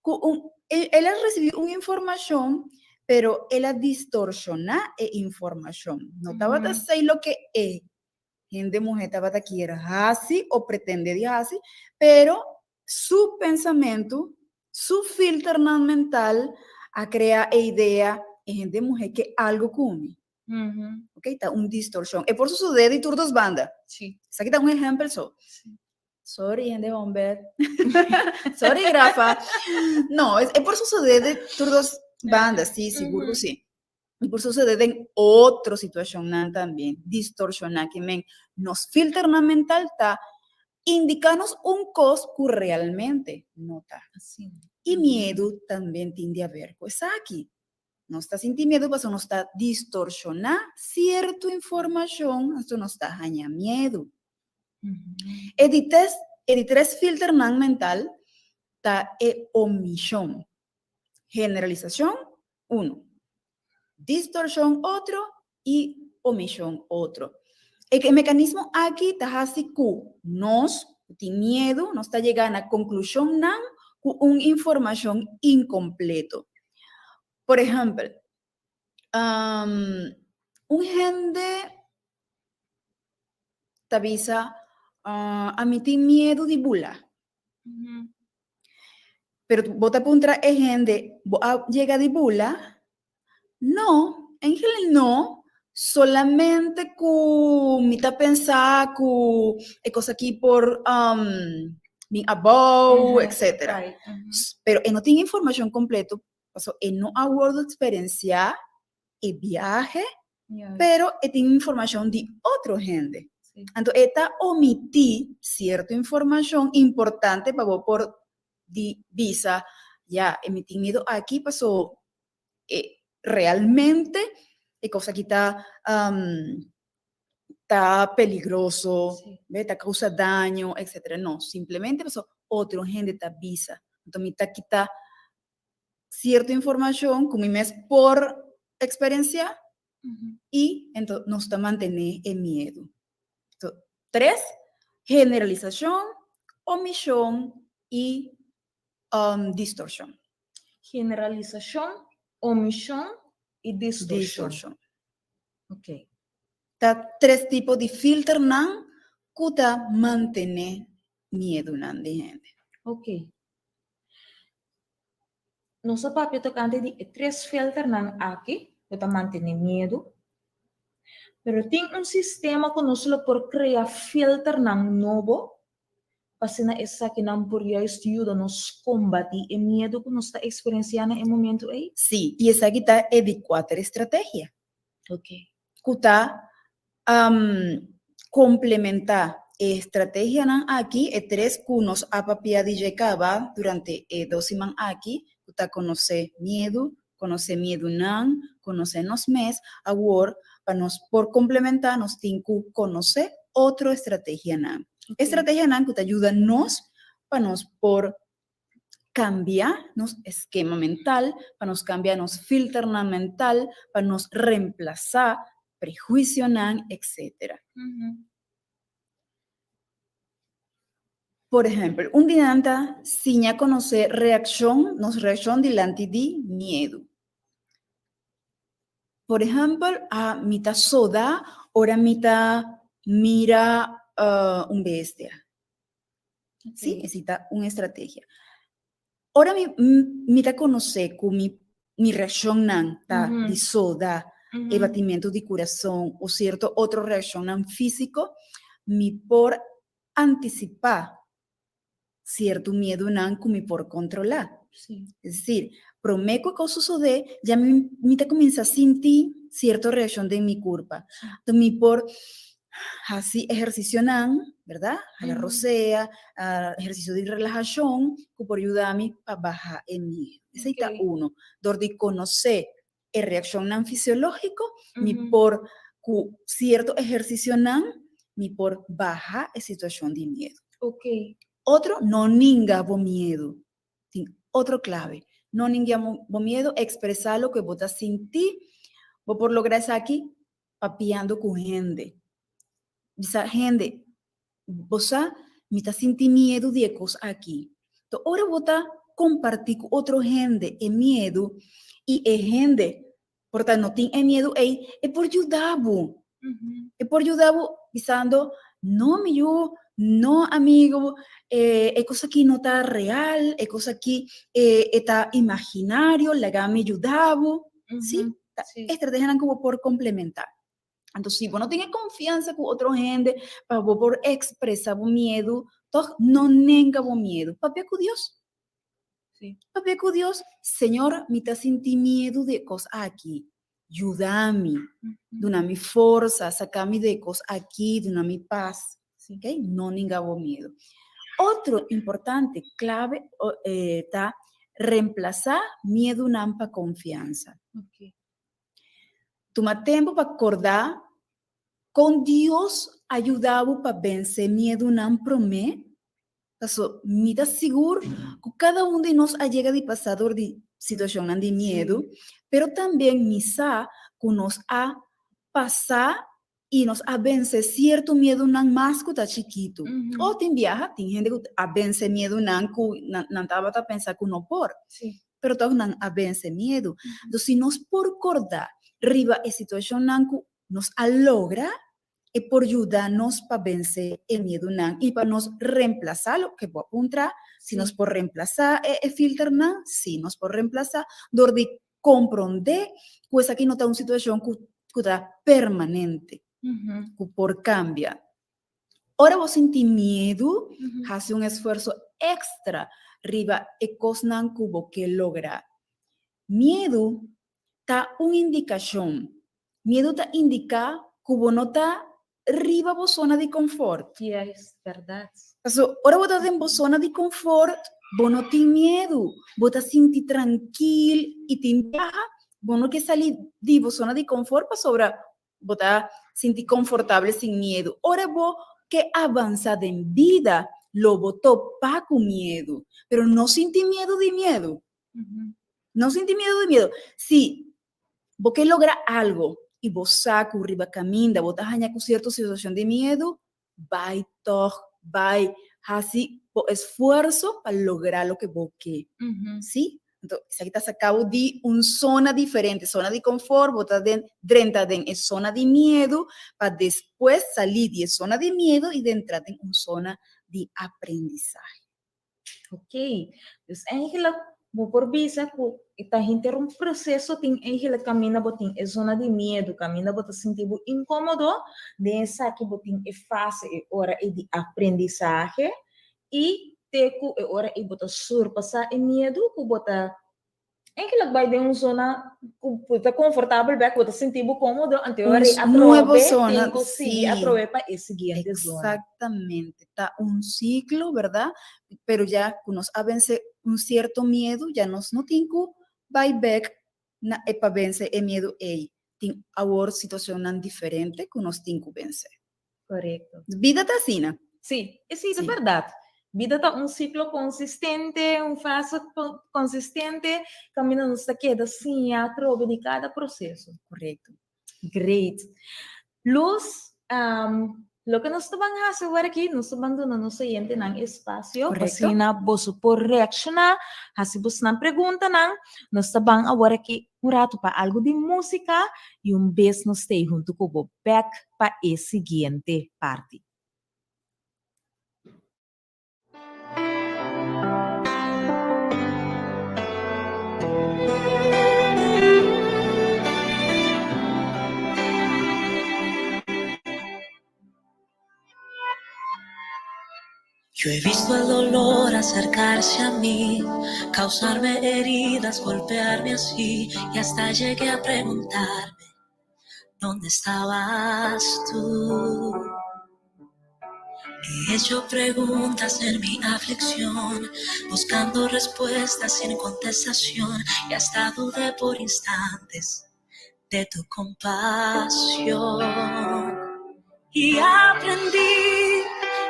ku un el a risibí un informashon pero el a distorshoná e informashon. No tabata esei loke e hende muhé tabata kier hasi o pretende di hasi, pero su pensamentu, su filternan mental a krea e idea e hende muhé ke algu ku mi. Ok, ta un distorshon. E por sosodé di tur dos banda. Sí. Esaki ta un ehèmpel so. Sí. Sorry, hende homber. Sorry, Rafa. No, e por sosodé di tur dos banda, sí, sigur ku sí. E por sosodé den otro situashonnan también. Distorshoná ke men nos filternan mental ta indiká nos un kos ku realmente no ta. Asina. I miedu también tin di haber ku esaki. Nos ta sinti miedu pasobra nos ta distorshoná sierto informashon, anto nos ta haña miedu. E di tres, e di tres filternan mental ta e omishon. Generalisashon, unu. Distorshon, otro, i omishon, otro. E mekanismo aki ta hasi ku nos ku tin miedu, nos ta yega na konklushonnan ku un informashon inkompleto. Por ehèmpel, un hende ta bisa, Ami tin miedu di bula. Pero bo ta puntra e hende, Bo a yega di bula? No, eigenlijk no. Solamente ku mi ta pensa ku e kos aki por bin abou, etcetera. Pero e no tin informashon kompleto pasobra e no a wòrdu eksperensiá e biahe, pero e tin informashon di otro hende. Anto e ta omití sierto informashon importante pa bo por di bisa, ya, e mi tin miedu aki paso e realmente e kos aki ta ta peligroso, be, ta kousa daño, etcetera. No, simplemente paso otro hende ta bisa. Anto mi ta kita sierto informashon ku mi mes por eksperensiá i ento nos ta mantené e miedu. So, tres, generalisashon, omishon i distorshon. Generalisashon, omishon i distorshon. Distorshon. Ok. Ta tres tipo di filternan ku ta mantené miedunan di hende. Ok. Nos a papia tokante di e tres filternan aki ku ta mantené miedu. Pero tin un sistema ku nos lo por krea filternan nobo pa asina esakinan por juist yuda nos kombatí e miedu ku nos ta eksperensiá na e momentu ei? Sí, i esaki ta e di kuater estrategia. Ok. Ku ta komplementá e estrategianan aki, e tres ku nos a papia di dje kaba durante e dos siman aki, ku ta konosé miedu, konosé miedunan, konosé nos mes, awor pa nos por komplementá nos tin ku konosé otro estrategianan. Estrategianan ku ta yuda nos pa nos por kambia nos eskema mental, pa nos kambia nos filternan mental, pa nos remplasá prehuisionan, etcétera. Por ehèmpel, un di nan ta siña konosé reakshon, nos reakshon dilanti di miedu. Por ehèmpel, a mi ta soda ora mi ta mira un bestia. Sí, esei ta un estrategia. Ora mi mi ta konosé ku mi mi reakshonnan ta di soda, e batimentu di kurason o sierto otro reakshonnan físiko, mi por antisipá sierto miedunan ku mi por kontrolá. Es desir, promé ku e kos sosodé, ya mi mi ta kuminsá sinti sierto reakshon den mi kurpa. Enton mi por hasi ehersisionan, bèrdat? Hala rosea, ehersisio di relahashon ku por yuda mi pa baha e miedu. Esei ta uno, dor di konosé. e reakshonnan fisiológiko, mi por ku sierto ehersisionan mi por baha e situashon di miedu. Otro, no ninga bo miedu. Tin otro klave. No ninga bo miedu, ekspresá loke bo ta sinti. Bo por logra esaki papiando ku hende. Bisa hende, Bo sa, mi ta sinti miedu di e kos aki. To ora bo ta kompartí ku otro hende e miedu i e hende por ta no tin e miedu ei, e por yuda bo. E por yuda bo bisando, No, mi yu, no, amigo, e kos aki no ta real, e kos aki e ta imaginario, laga mi yuda bo. Sí, ta estrategianan ku bo por komplementá. Anto si bo no tin e konfiansa ku otro hende pa bo por ekspresá bo miedu, tòg no nenga bo miedu. Papia ku Dios. Sí. Papia ku Dios, Señor, mi ta sinti miedu di e kos aki. Yuda mi, duna mi forsa, saka mi di e kos aki, duna mi pas. Sí. Okay? No ninga bo miedu. Otro importante klave ta remplasá miedunan pa konfiansa. Okay. Tuma tempu pa kordá kon Dios a yuda bo pa vense miedunan promé. Paso mi ta sigur ku kada un di nos a yega di pasa dor di situashonnan di miedu, pero tambe mi sa ku nos a pasa i nos a vense sierto miedunan mas ku ta chikitu. O tin biaha tin hende ku a vense miedunan ku nan tabata pensa ku no por. Pero tòg nan a vense miedu. Entonces si nos por kòrda riba e situashonnan ku nos a logra, e por yuda nos pa vense e miedunan i pa nos remplasá loke bo a puntra, si nos por remplasá e filternan, si nos por remplasá dor di komprondé ku esaki no ta un situashon ku ku ta permanente, ku por kambia. Ora bo sinti miedu, hasi un esfuerso èkstra riba e kosnan ku bo ke logra. Miedu ta un indikashon. Miedu ta indiká ku bo no ta riba bo zona di konfort. Yes, bèrdat. Paso, ora bo ta den bo zona di konfort, bo no tin miedu, bo ta sinti trankil i tin biaha bo no ke sali di bo zona di konfort pasobra bo ta sinti konfortabel sin miedu. Ora bo ke avansa den bida, lo bo topa ku miedu, pero no sinti miedu di miedu. No sinti miedu di miedu. Si bo ke logra algo i bo sa ku riba kaminda bo ta haña ku sierto situashon di miedu, bai tòg, bai hasi bo esfuerso pa logra loke bo ke. Sí? Anto esaki ta saka bo di un zona diferente, zona di konfort, bo ta den drenta den e zona di miedu pa despues sali di e zona di miedu i dentra den un zona di aprendisahe. Ok, dus eigenlijk bo por bisa ku e ta henter un proseso tin eigenlijk kaminda bo tin e zona di miedu, kaminda bo ta sinti bo inkomodo, den esaki bo tin e fase e ora ei di aprendisahe i te ku e ora ei bo ta surpasá e miedu ku bo ta Eigenlijk bai den un zona ku bo ta konfortabel bek, bo ta sinti bo kómodo, anto Un ora nuevo atrobe zona, tin ku sigui sí. atrobe pa e siguiente zona. Exactamente, ta un ciclo, verdad? Pero ya ku nos a vense un cierto miedu, ya nos no tin ku bai bek na e pa vense e miedu ei. Tin awor situacionnan diferente ku nos tin ku vense. Korekto. Bida ta asina. Sí, esei ta Sí. bèrdat. Bida ta un siklo konsistente, un fase konsistente kaminda nos ta keda siña atrobe di kada proseso. Korekto. Great. Luz, loke nos ta ban hasi awor aki, nos ta ban duna nos oyentenan espasio pa Korekto. asina boso por reakshoná, hasi bosnan preguntanan. Nos ta ban awor aki un ratu pa algu di músika i un bes nos stay huntu ku bo bèk pa e siguiente parti. Yo he visto el dolor acercarse a mí, causarme heridas, golpearme así, y hasta llegué a preguntarme, ¿dónde estabas tú? He hecho preguntas en mi aflicción, buscando respuestas sin contestación, y hasta dudé por instantes de tu compasión. Y aprendí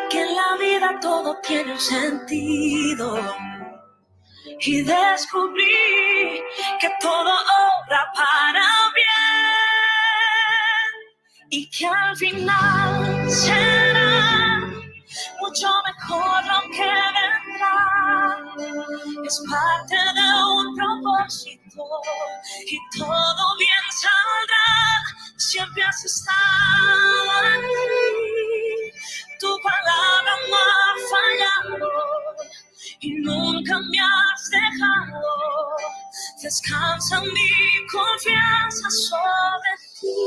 que en la vida todo tiene un sentido. Y descubrí que todo obra para bien y que al final será mucho mejor lo que vendrá. Es parte de un propósito y todo bien saldrá. Siempre has estado aquí. Tu palabra no ha fallado y nunca me has dejado. Descansa mi confianza sobre ti.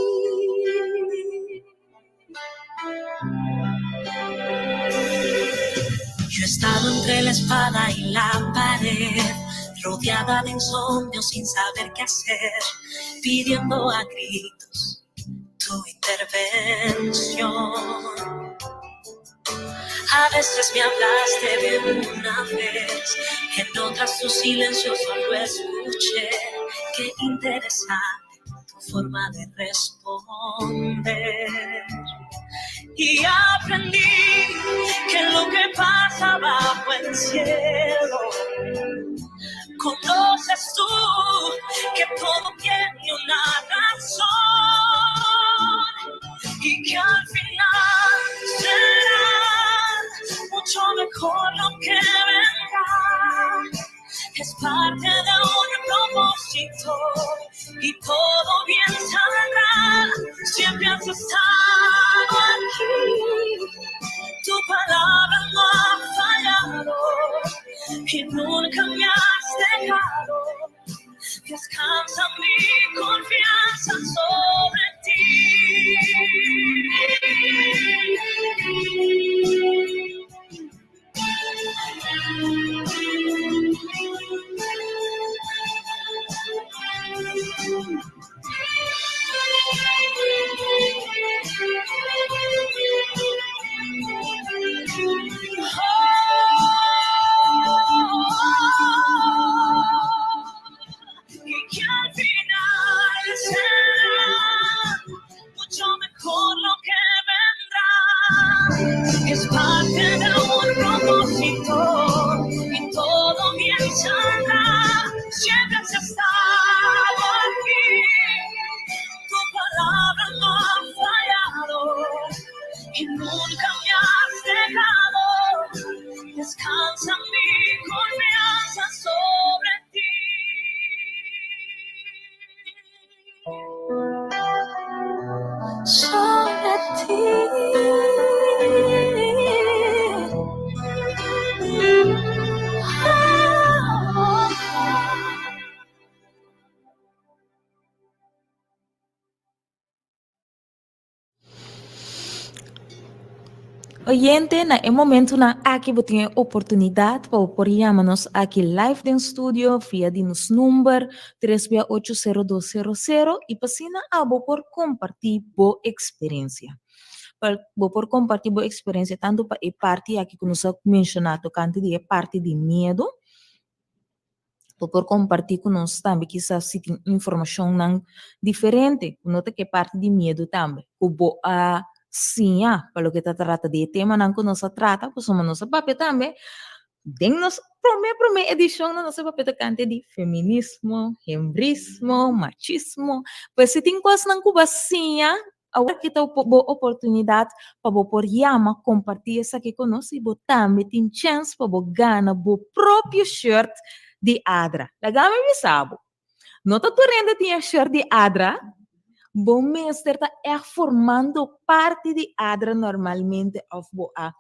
Yo he estado entre la espada y la pared, rodeada de insomnio sin saber qué hacer, pidiendo a gritos tu intervención. A veces me hablaste de una vez, en otras tu silencio solo escuché. Qué interesante tu forma de responder. Y aprendí que lo que pasa bajo el cielo, conoces tú que todo tiene una razón y que al final será mucho mejor lo que vendrá. Es parte de un propósito y todo bien saldrá. Siempre has estado aquí. Tu palabra no ha fallado y nunca me has dejado. Descansa mi confianza sobre ti. Y que al final será mucho mejor lo que vendrá. Es parte de un propósito y todo bien saldrá. Siempre has estado aquí. Tu palabra no ha fallado y nunca me has dejado. Descansa mi confianza sobre ti. Sobre ti. Oyente, na e momentonan aki bo tin e oportunidad pa bo por yama nos aki live den studio via di nos number tres bia ocho sero dos sero sero y pa asina abo por comparti bo experiencia. Pa bo por comparti bo experiencia tanto pa e parti aki cu nos a menciona tocante di e parti di miedo, Bo por kompartí ku nos tambe kisas si tin informashonnan diferente ku no ta ke parti di miedu tambe ku bo a siña pa loke ta trata di e temanan ku nos a trata pasobra nos a papia tambe den nos promé promé edishon nos a papia tokante di feminismo, hembrismo, machismo, pues si tin kosnan ku bo a siña Awor ki ta bo oportunidat pa bo por yama, kompartí esaki ku nos i bo tambe tin chèns pa bo gana bo propio shirt di Adra. Laga mi bisa bo, no ta tur hende tin e shirt di Adra, bo mester ta ègt formando parti di Adra normalmente òf bo a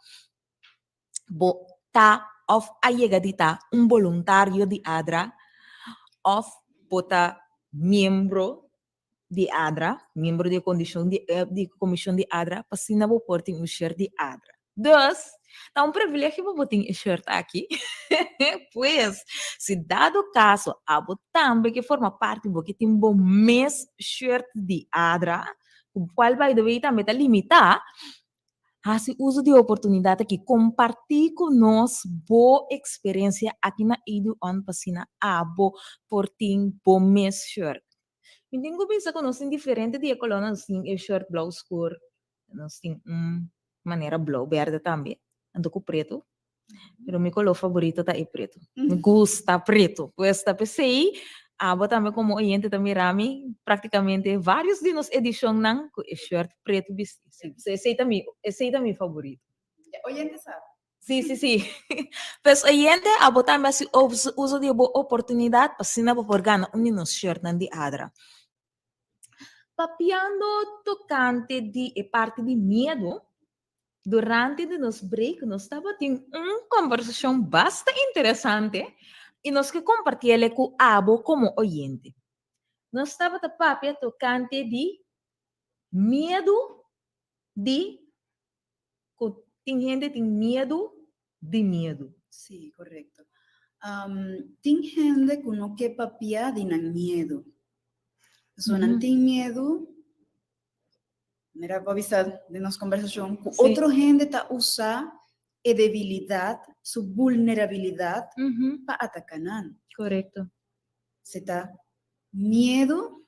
bo ta òf a yega di ta un boluntario di Adra òf bo ta miembro di Adra, miembro di e kondishon di di komishon di Adra, pa asina bo por tin un shirt di Adra. Dus, ta un privilegio pa bo tin e shirt aki. Pues, si dado kaso abo tambe ke forma parti, bo ke tin bo mes shirt di Adra, ku kual by the way tambe ta limitá, Hasi uso di oportunidat aki, kompartí ku nos bo eksperensia aki na Edu On pa asina abo por tin bo mes shirt. Mi tin ku bisa ku nos tin diferente di e kolónan, nos tin e shirt blou skur, nos tin un manera blou bèrdè tambe, anto ku pretu. Pero mi koló faborito ta e pretu. Mi gusta pretu. Pues ta p'esei abo tambe komo oyente ta mira mi praktikamente vários di nos edishonnan ku e shirt pretu bistí. Sí, so esei ta mi, esei ta mi faborito. E oyente sa. Sí, sí, sí. Pues oyente, abo tambe hasi uso di bo oportunidat pa asina bo por gana un di nos shirtnan di Adra. Papiando tokante di e parti di miedu, durante di nos break nos tabatin un kombersashon basta interesante i nos ke kompartiel ku abo komo oyente. Nos tabata papia tokante di miedu di ku tin hende tin miedu di miedu. Sí, korekto. Tin hende ku no ke papia di nan miedu. Pasobra nan tin miedu, mira bo a bisa den nos kombersashon, ku otro hende ta usa e debilidat, su vulnerabilidat pa ataka nan. Korekto. Se ta miedu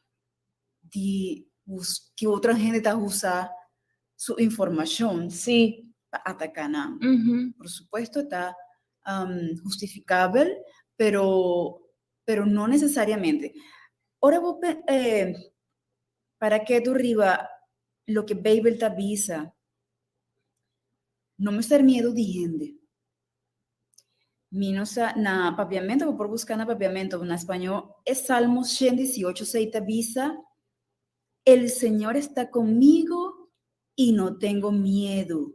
di ki otro hende ta usa su informashon pa ataká nan. Por supuesto ta hustifikabel, pero pero no nesesariamente. Ora bo para ketu riba loke Beibel ta bisa, no mester miedu di hende. Mi no sa, na papiamento, bo por buska na papiamento, na spañó e Salmo 118, 6 ta bisa, El Señor está conmigo y no tengo miedo.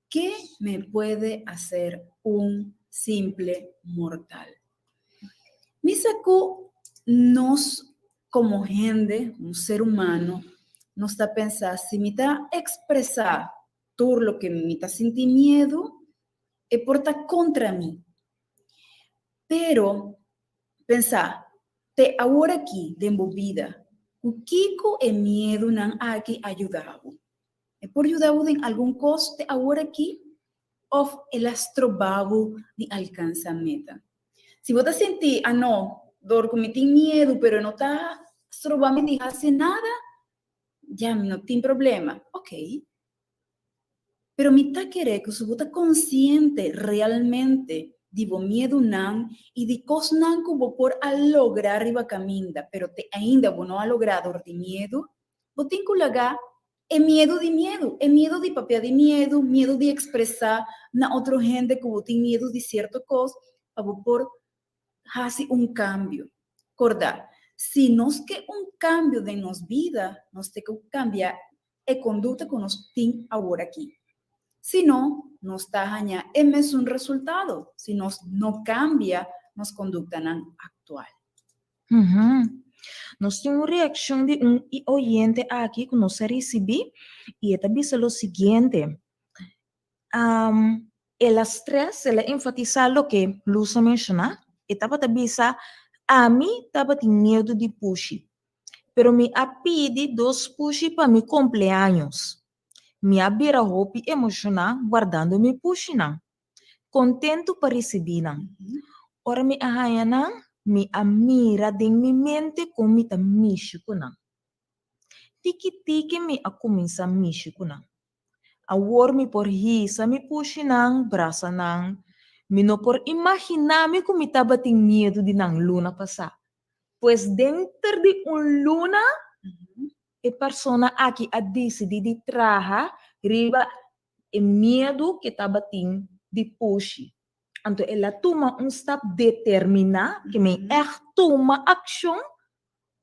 ¿Qué me puede hacer un simple mortal? Mi sa ku nos komo hende, un ser humano, nos ta pensa si mi ta ekspresá tur loke mi ta sinti miedu, e por ta kontra mi. Pero, pensa, te awor aki den bo bida, ku kiko e miedunan aki a yuda bo? E por yuda bo den algun kos te awor aki òf el a stroba bo di alkansa meta? Si bo ta sinti, Ah no, dor ku mi tin miedu pero e no ta stroba mi di hasi nada, ya mi no tin problema. Oké. Pero mi ta kere ku si bo ta konsiente realmente di bo miedunan i di kosnan ku bo por a logra riba kaminda pero te ainda bo no a logra dor di miedu, bo tin ku laga e miedu di miedu, e miedu di papia di miedu, miedu di ekspresá na otro hende ku bo tin miedu di sierto kos pa bo por hasi un kambio. Korda, si nos ke un kambio den nos bida, nos te ku kambia e kondukta ku nos tin aworakí. Si no, nos ta haña e mesun resultado si nos no kambia nos konduktanan aktual. Nos tin un reakshon di un oyente aki ku nos a risibí i e ta bisa lo siguiente, El a stress, el a enfatisá loke Luz a menshoná, e tabata bisa, Ami tabatin miedu di pushi, pero mi a pidi dos pushi pa mi kompleaños. Mi a bira hopi emoshoná guardando mi pushinan, kontentu pa risibí nan. Ora mi a haña nan, mi a mira den mi mente kon mi ta mishi ku nan. Tiki tiki mi a kuminsá mishi ku nan. Awor mi por hisa mi pushinan, brasa nan. Mi no por imaginá mi ku mi tabatin miedu di nan luna pasá. Pues denter di un luna e persona aki a disidí di traha riba e miedu ku e tabatin di pushi. Anto el a tuma un stap determiná, ke men ègt tuma akshon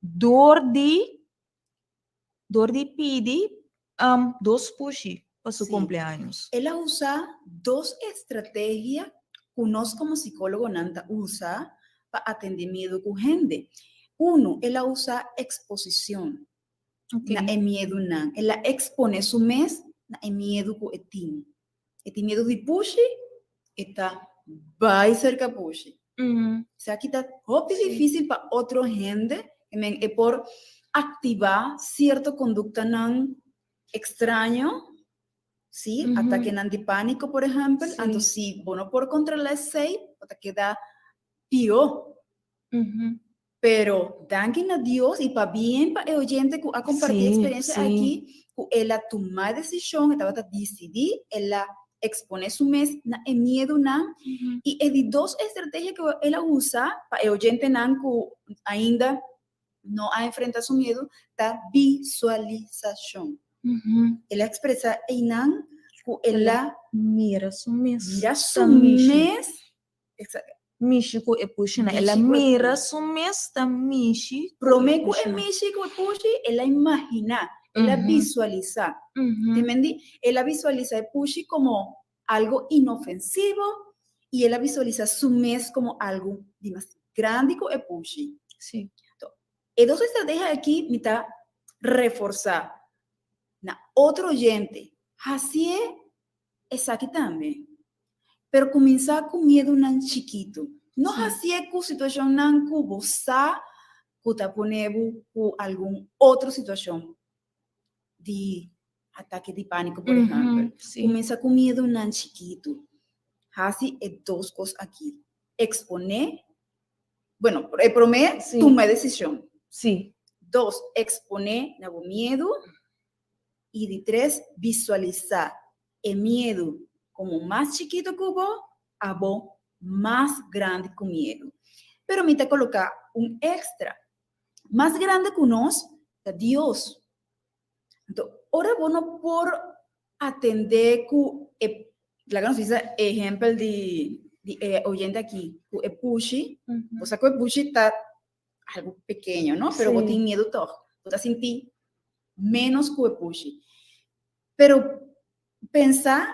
dor di dor di pidi dos pushi pa su cumpleaños. El a usa dos estrategia cu nos como psicologonan ta usa pa atende miedo cu hende. Uno, el a usa exposicion na e miedonan. El a expone su mes na e miedo cu e tin. E tin miedo di pushi, e ta bai cerca pushi. Esaki ta hopi difícil pa otro hende, I mean, e por activa cierto conductanan extraño. Sí, atakenan di pániko, por ehèmpel. Anto si bo no por kontrolá esei, bo ta keda pió. Pero danki na Dios i pabien pa e oyente ku a kompartí e eksperensia aki, ku el a tuma e desishon, e tabata disidí, el a eksponé su mes na e miedunan. I e di dos estrategia ku el a usa pa e oyentenan ku ainda no a enfrentá su miedu ta visualisashon. El a ekspresá einan ku el a mira su mes mira su mes mishi ku e pushinan. El a mira su mes ta mishi ku e Promé ku e mishi ku e pushi, el a imaginá, el a visualisá. Te mende? El a visualisá e pushi komo algo inofensivo i el a visualisá su mes komo algu dimas grandi ku e pushi. Anto, e dos estrategia aki mi ta reforsá na otro oyente, hasié esaki tambe. Pero kuminsá ku miedunan chikitu. No hasié ku situashonnan ku bo sa ku ta pone bo ku algun otro situashon di atake di pániko, por ehèmpel. Kuminsá ku miedunan chikitu. Hasi e dos kos aki. Eksponé, bueno, e promé, tuma e desishon. Dos, eksponé na bo miedu. I di tres, visualisá e miedu komo mas chikitu ku bo, abo mas grandi ku miedu. Pero mi ta koloká un èkstra. Mas grandi ku nos ta Dios. Anto, ora bo no por atendé ku e, laga nos bisa ehèmpel di di e oyente aki, ku e pushi, bo sa ku e pushi ta algu pekeño, no? Pero bo tin miedu tòg. Bo ta sinti ménos ku e pushi. Pero pensa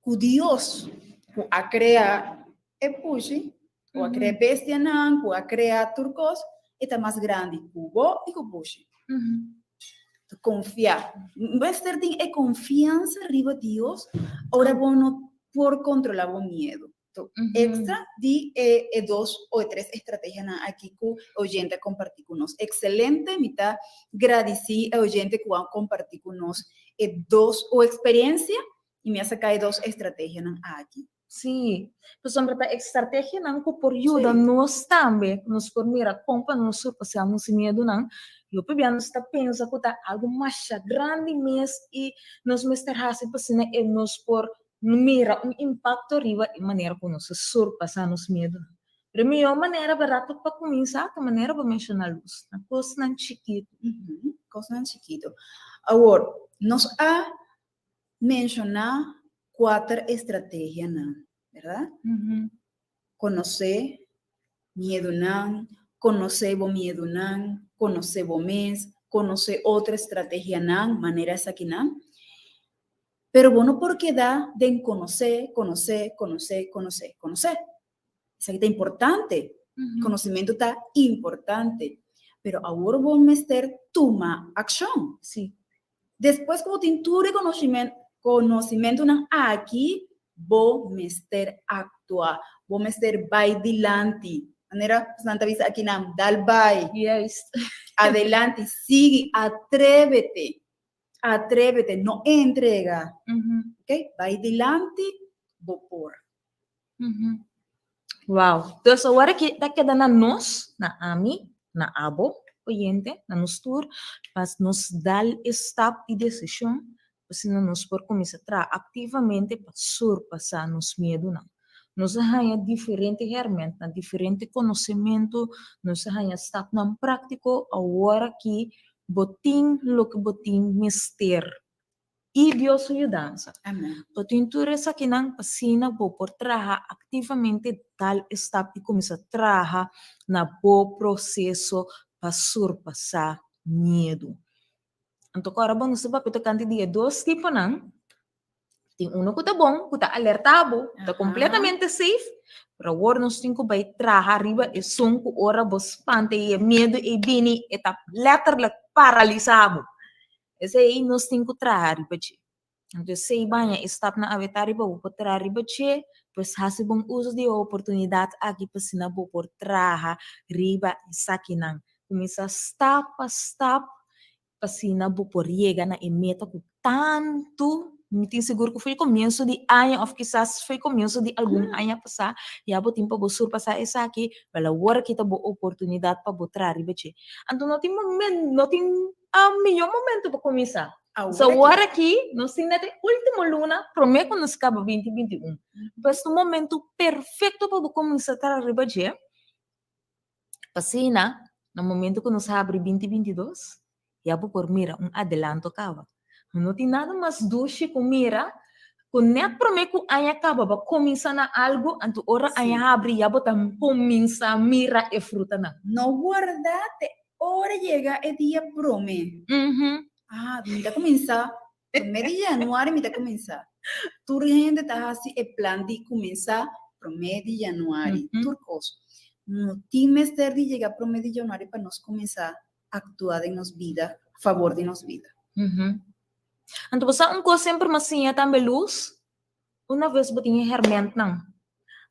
ku Dios ku a krea e pushi, ku a krea bestianan, ku a krea tur kos, e ta mas grandi ku bo i ku pushi. Konfia. Mester tin e konfiansa riba Dios ora bo no por kontrolá bo miedu. Extra di e e dos o e tres estrategianan aki ku e oyente a kompartí ku nos. Ekselente, mi ta gradisí e oyente ku a kompartí ku nos e dos o eksperensia i mi a saka e dos estrategianan aki. Sí, pasobra ta estrategianan ku por yuda nos tambe, nos por mira kon pa nos surpasá nos miedunan. Hopi bia nos ta pensa ku ta algu masha grandi mes i nos mester hasi pa asina e nos por mira un impakto riba e manera ku nos ta surpasá nos miedunan. Pero e mihó manera bèrdat ta pa kuminsá ta manera bo menshoná Luz, na kosnan chikitu. Kosnan chikitu. Awor, nos a menshoná kuater estrategianan, bèrdat? Konosé miedunan, konosé bo miedunan, konosé bo mes, konosé otro estrategianan manera esakinan. Pero bo no por keda den konosé, konosé, konosé, konosé, konosé. Esaki ta importante. Konosementu ta importante. Pero awor bo mester tuma akshon. Despues ku bo tin tur e konosimentunan aki, bo mester aktua, bo mester bai dilanti. Manera nan ta bisa akinan, dal bai. Adelanti, sigui, atrévete, atrévete, no entrega. Ok, bai dilanti, bo por. Wow. Dus awor aki ta keda na nos, na ami, na abo, oyente, na nos tur, pa nos dal e stap di desishon, asina nos por kuminsá traha aktivamente pa surpasá nos miedunan. Nos a haña diferente hèrmèntnan, diferente konosementu, nos a haña stapnan práktiko, awor aki bo tin loke bo tin mester i Dios su yudansa. Amen. Bo tin tur esakinan pa asina bo por traha aktivamente dal e stap i kuminsá traha na bo proseso pa surpasá miedu. Anto ku ora bo nos ta papia tokante di e dos tiponan, tin uno ku ta bon, ku ta alertá bo, ta kompletamente safe, pero awor nos tin ku bai traha riba esun ku ora bo spanta i e miedu ei bini e ta letterlijk paralisá bo. Esei nos tin ku traha riba dje. Anto esei baña e stapnan awe ta riba bo por traha riba dje, pues hasi bon uso di e oportunidat aki pa asina bo por traha riba esakinan. Kuminsá stap pa stap pa asina bo por yega na e meta ku tantu. Mi tin sigur ku for di komienso di aña òf kisas for di komienso di algun aña pasá ya bo tin pa bo surpasá esaki, wèl awor aki ta bo oportunidat pa bo traha riba dje. Anto no tin momen, no tin mihó momento pa kuminsá. So awor aki nos tin net e último luna promé ku nos kaba binti 21. Pues ta un momento perfekto pa bo kuminsá traha riba dje. Asina, na momento ku nos habri binti 22, ya bo por mira un adelanto kaba. No tin nada mas dushi ku mira ku net promé ku aña kaba bo a kuminsá na algu, anto ora aña habri ya bo ta kuminsá mira e frutanan. No warda te ora yega e dia promé. Ah, mi ta kuminsá promé di yanüari mi ta kuminsá. Tur hende ta hasi e plan di kuminsá promé di yanüari, tur kos. No tin mester di yega promé di yanüari pa nos kuminsá aktua den nos bida, fabor di nos bida. Anto bo sa un kos semper m'a siña tambe Luz, una ves bo tin e hèrmèntnan,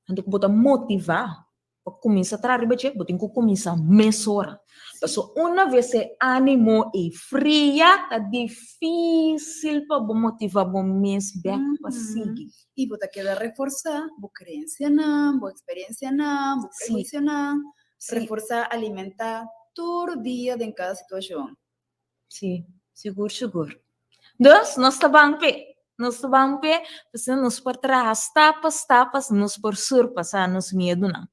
anto ku bo ta motivá pa kuminsá traha riba dje, bo tin ku kuminsá mesora. Pasobra una ves e ánimo ei fria, ta difísil pa bo motivá bo mes bèk pa sigui. I bo ta keda reforsá bo kreensianan, bo eksperensianan, bo prehuisionan, Reforsá, alimentá tur dia den kada situashon. Sí, sigur sigur. Dus, nos ta ban p'e. Nos ta ban p'e, pasobra nos por traha stap pa stap pa nos por surpasá nos miedunan.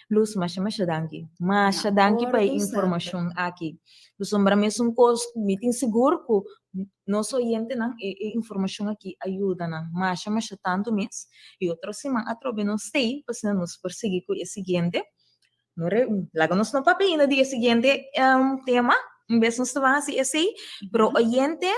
Luz, masha masha danki. Masha danki pa e informashon aki. Pasobra mesun kos, mi tin sigur ku nos oyentenan e e informashon aki a yuda nan masha masha tantu mes. I otro siman atrobe nos t'ei pa asina nos por sigui ku e siguiente. No re, laga nos no papia ainda di e siguiente tema, un bes nos ta ban hasi esei, pero oyente,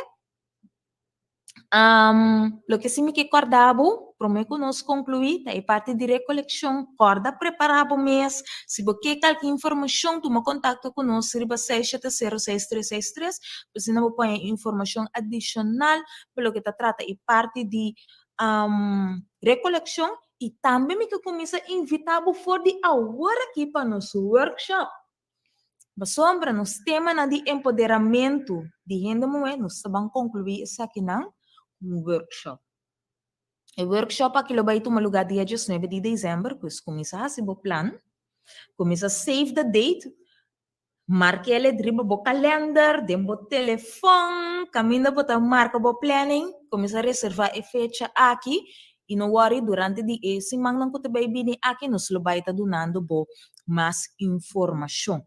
loke si mi ke kòrda bo, promé ku nos konkluí, ta e parti di rekolekshon, kòrda prepará bo mes, si bo ke kalke informashon, tuma kontakto ku nos riba 670 6363, pa asina bo por haña informashon adishonal pa loke ta trata e parti di rekolekshon. I tambe mi ke kuminsá invitá bo for di awor aki pa nos workshop. Pasobra nos temanan di empoderamentu di hende muhé, nos ta ban konkluí esakinan ku un workshop. E workshop aki lo bai tuma lugá dia 19 di desèmber, pues kuminsá hasi bo plan, kuminsá save the date. Mark'el riba bo kalender, den bo telefòn, kaminda bo ta marka bo planning, kuminsá reservá e fecha aki i no wòri durante di e simannan ku ta bai bini aki nos lo bai ta dunando bo mas informashon.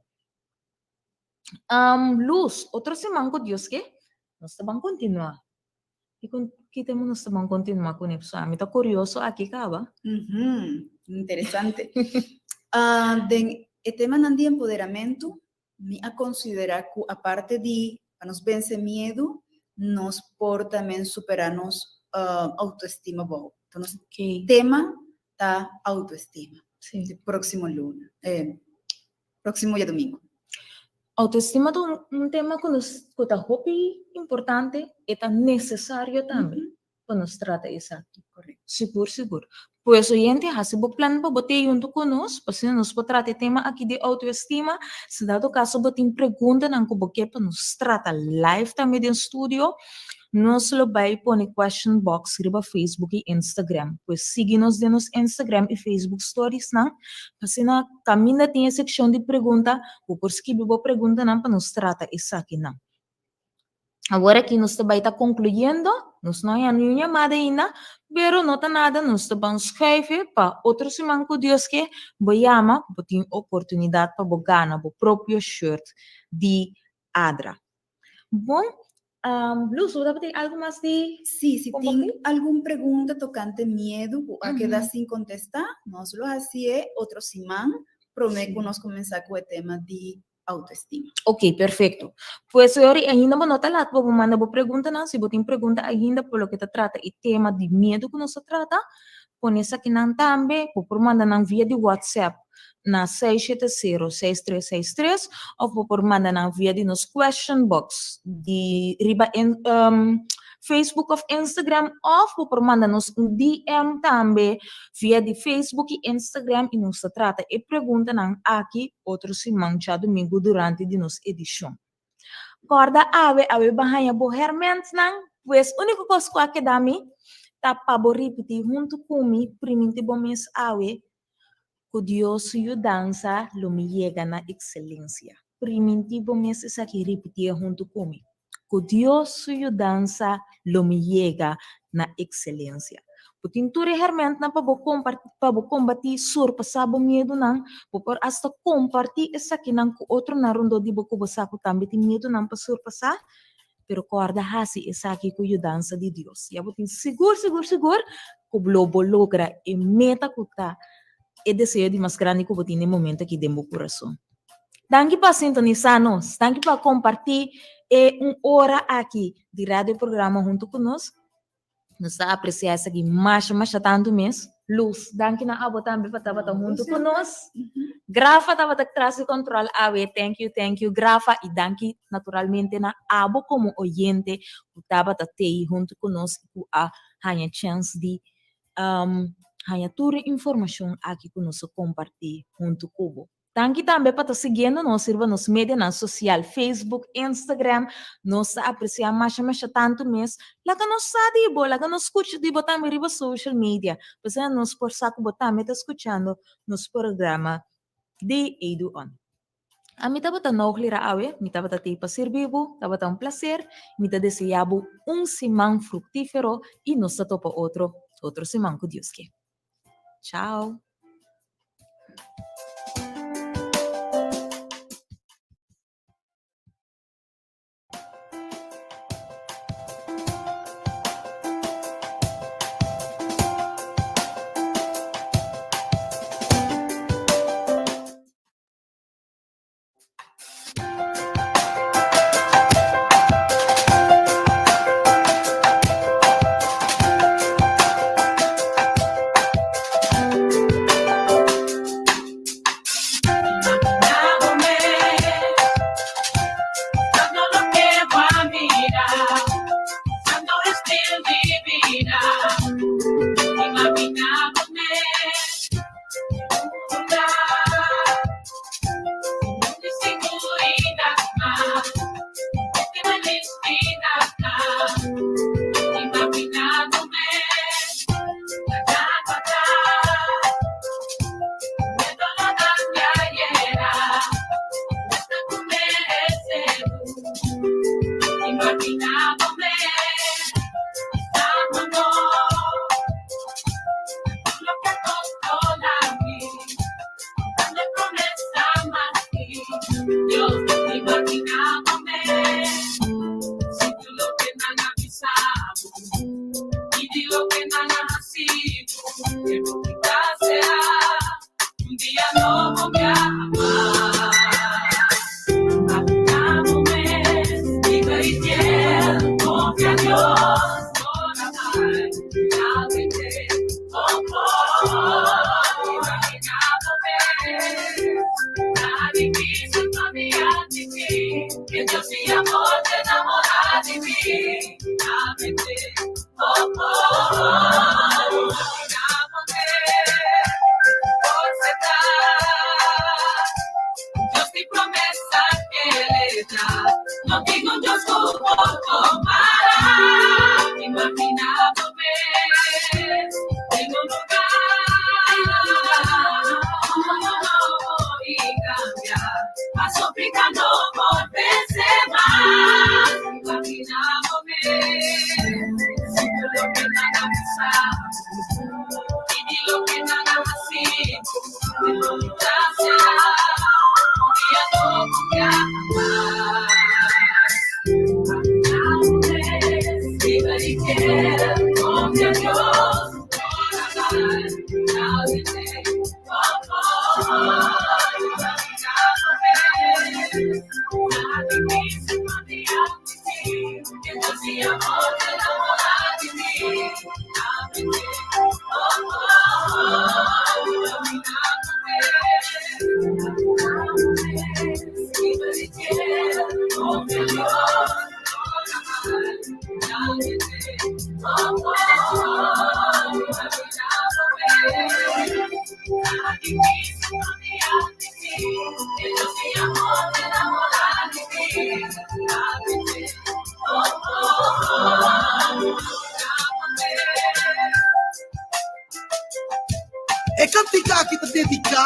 Luz, otro siman ku Dios ke nos ta ban kontinuá. Dikon ki tema nos ta ban kontinuá kuné? Pasobra ami ta kurioso aki kaba. Interesante. Den e temanan di empoderamentu, mi a konsiderá ku aparte di pa nos vense miedu, nos por tambe superá nos outoestima bou. Enton nos tema ta outoestima. Di próksimo luna, próksimo djadumingu. Autoestima ta un tema ku nos ku ta hopi importante, e ta nesesario tambe pa nos trata esaki. Sigur sigur. Pues oyente hasi bo plan pa bo te huntu ku nos, pa asina nos por trata e tema aki di autoestima. Si dado kaso bo tin preguntanan ku bo ke pa nos trata live tambe den studio, Nos lo bai pone question box riba Facebook i Instagram. Pues sigui nos den nos Instagram i Facebook storiesnan pa asina kaminda tin e sekshon di pregunta bo por skibi bo preguntanan pa nos trata esakinan. Awor aki nos ta bai ta konkluyendo, nos no haña niun yamada ainda, pero no ta nada, nos ta ban schuife pa otro siman ku Dios ke bo yama, bo tin oportunidat pa bo gana bo propio shirt di Adra. Bon, Luz, bo tabatin algu mas di Sí, si tin algun pregunta tokante miedu ku a keda sin kontestá, nos lo hasié otro siman promé ku nos kuminsá ku e tema di outoestima. Ok, perfekto. Pues ori ainda bo no ta lat pa bo manda bo preguntanan. Si bo tin pregunta ainda por loke ta trata e tema di miedu ku nos ta trata, pone esakinan tambe. Bo por manda nan via di WhatsApp na 670 6363 òf bo por manda nan via di nos question box di riba Facebook òf Instagram òf bo por manda nos un DM tambe via di Facebook i Instagram i nos ta trata e preguntanan aki otro siman djadumingu durante di nos edishon. Kòrda awe, awe bo haña bo hèrmèntnan. Pues úniko kos ku a keda mi ta pa bo ripití huntu ku mi, priminti bo mes awe ku Dios su yudansa lo mi yega na ekselensia. Priminti bo mes esaki, ripitié huntu ku mi. Ku Dios su yudansa lo mi yega na ekselensia. Bo tin tur e hèrmèntnan pa bo pa bo kombatí, surpasá bo miedunan. Bo por asta kompartí esakinan ku otronan rondó di bo ku bo sa ku tambe tin miedunan pa surpasá. Pero kòrda hasi esaki ku yudansa di Dios. Ya bo tin sigur, sigur, sigur ku lo bo logra e meta ku ta e deseo di mas grandi ku bo tin den momento aki den bo kurason. Danki pa sintonisá nos. Danki pa kompartí e un ora aki di radio programa huntu ku nos. Nos ta apresiá esaki masha masha tantu mes. Luz, danki na abo tambe pa tabata huntu ku nos. Grafa tabata tras di control awe. Thank you, thank you Grafa. I danki naturalmente na abo komo oyente ku tabata tei huntu ku nos i ku a haña chèns di haña tur e informashon aki ku nos a kompartí huntu ku bo. Danki tambe pa ta siguiendo nos riba nos medianan sosial, Facebook, Instagram. Nos ta apresiá masha masha tantu mes. Laga nos sa di bo, laga nos skucha di bo tambe riba social media. Pasobra nos por sa ku bo tambe ta skuchando nos programa di Edu On. Ami tabata Noglira awe, mi tabata tei pa sirbi bo, tabata un plaser. Mi ta deseá bo un siman fruktífero i nos ta topa otro otro siman ku Dios ke. Chao.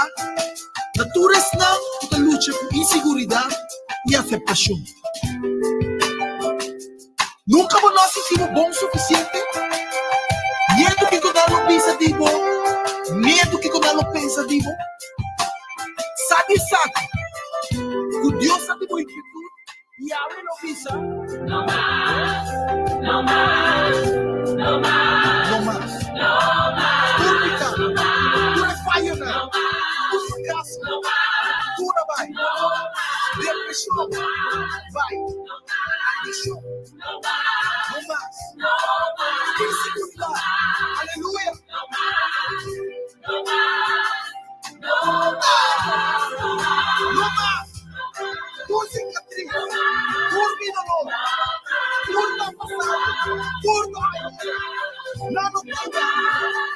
dediká na tur esnan ku ta lucha ku inseguridat i aseptashon. Nunka bo no a sinti bo bon sufisiente? Miedu kiko nan lo bisa di bo? Miedu kiko nan lo pensa di bo? Sa di esaki, ku Dios sa di bo inkietut i awe lo bisa, No mas, no mas, no mas, No mas. no mas, Tur piká, tur e fayonan, tur frakaso, tur a bai. Depreshon, bai. Adikshon, no mas. Inseguridat, aleluya. No mas. Tur sikatris, tur mi dolor, tur ta pasado, tur ta ayera. Nan no ta igual.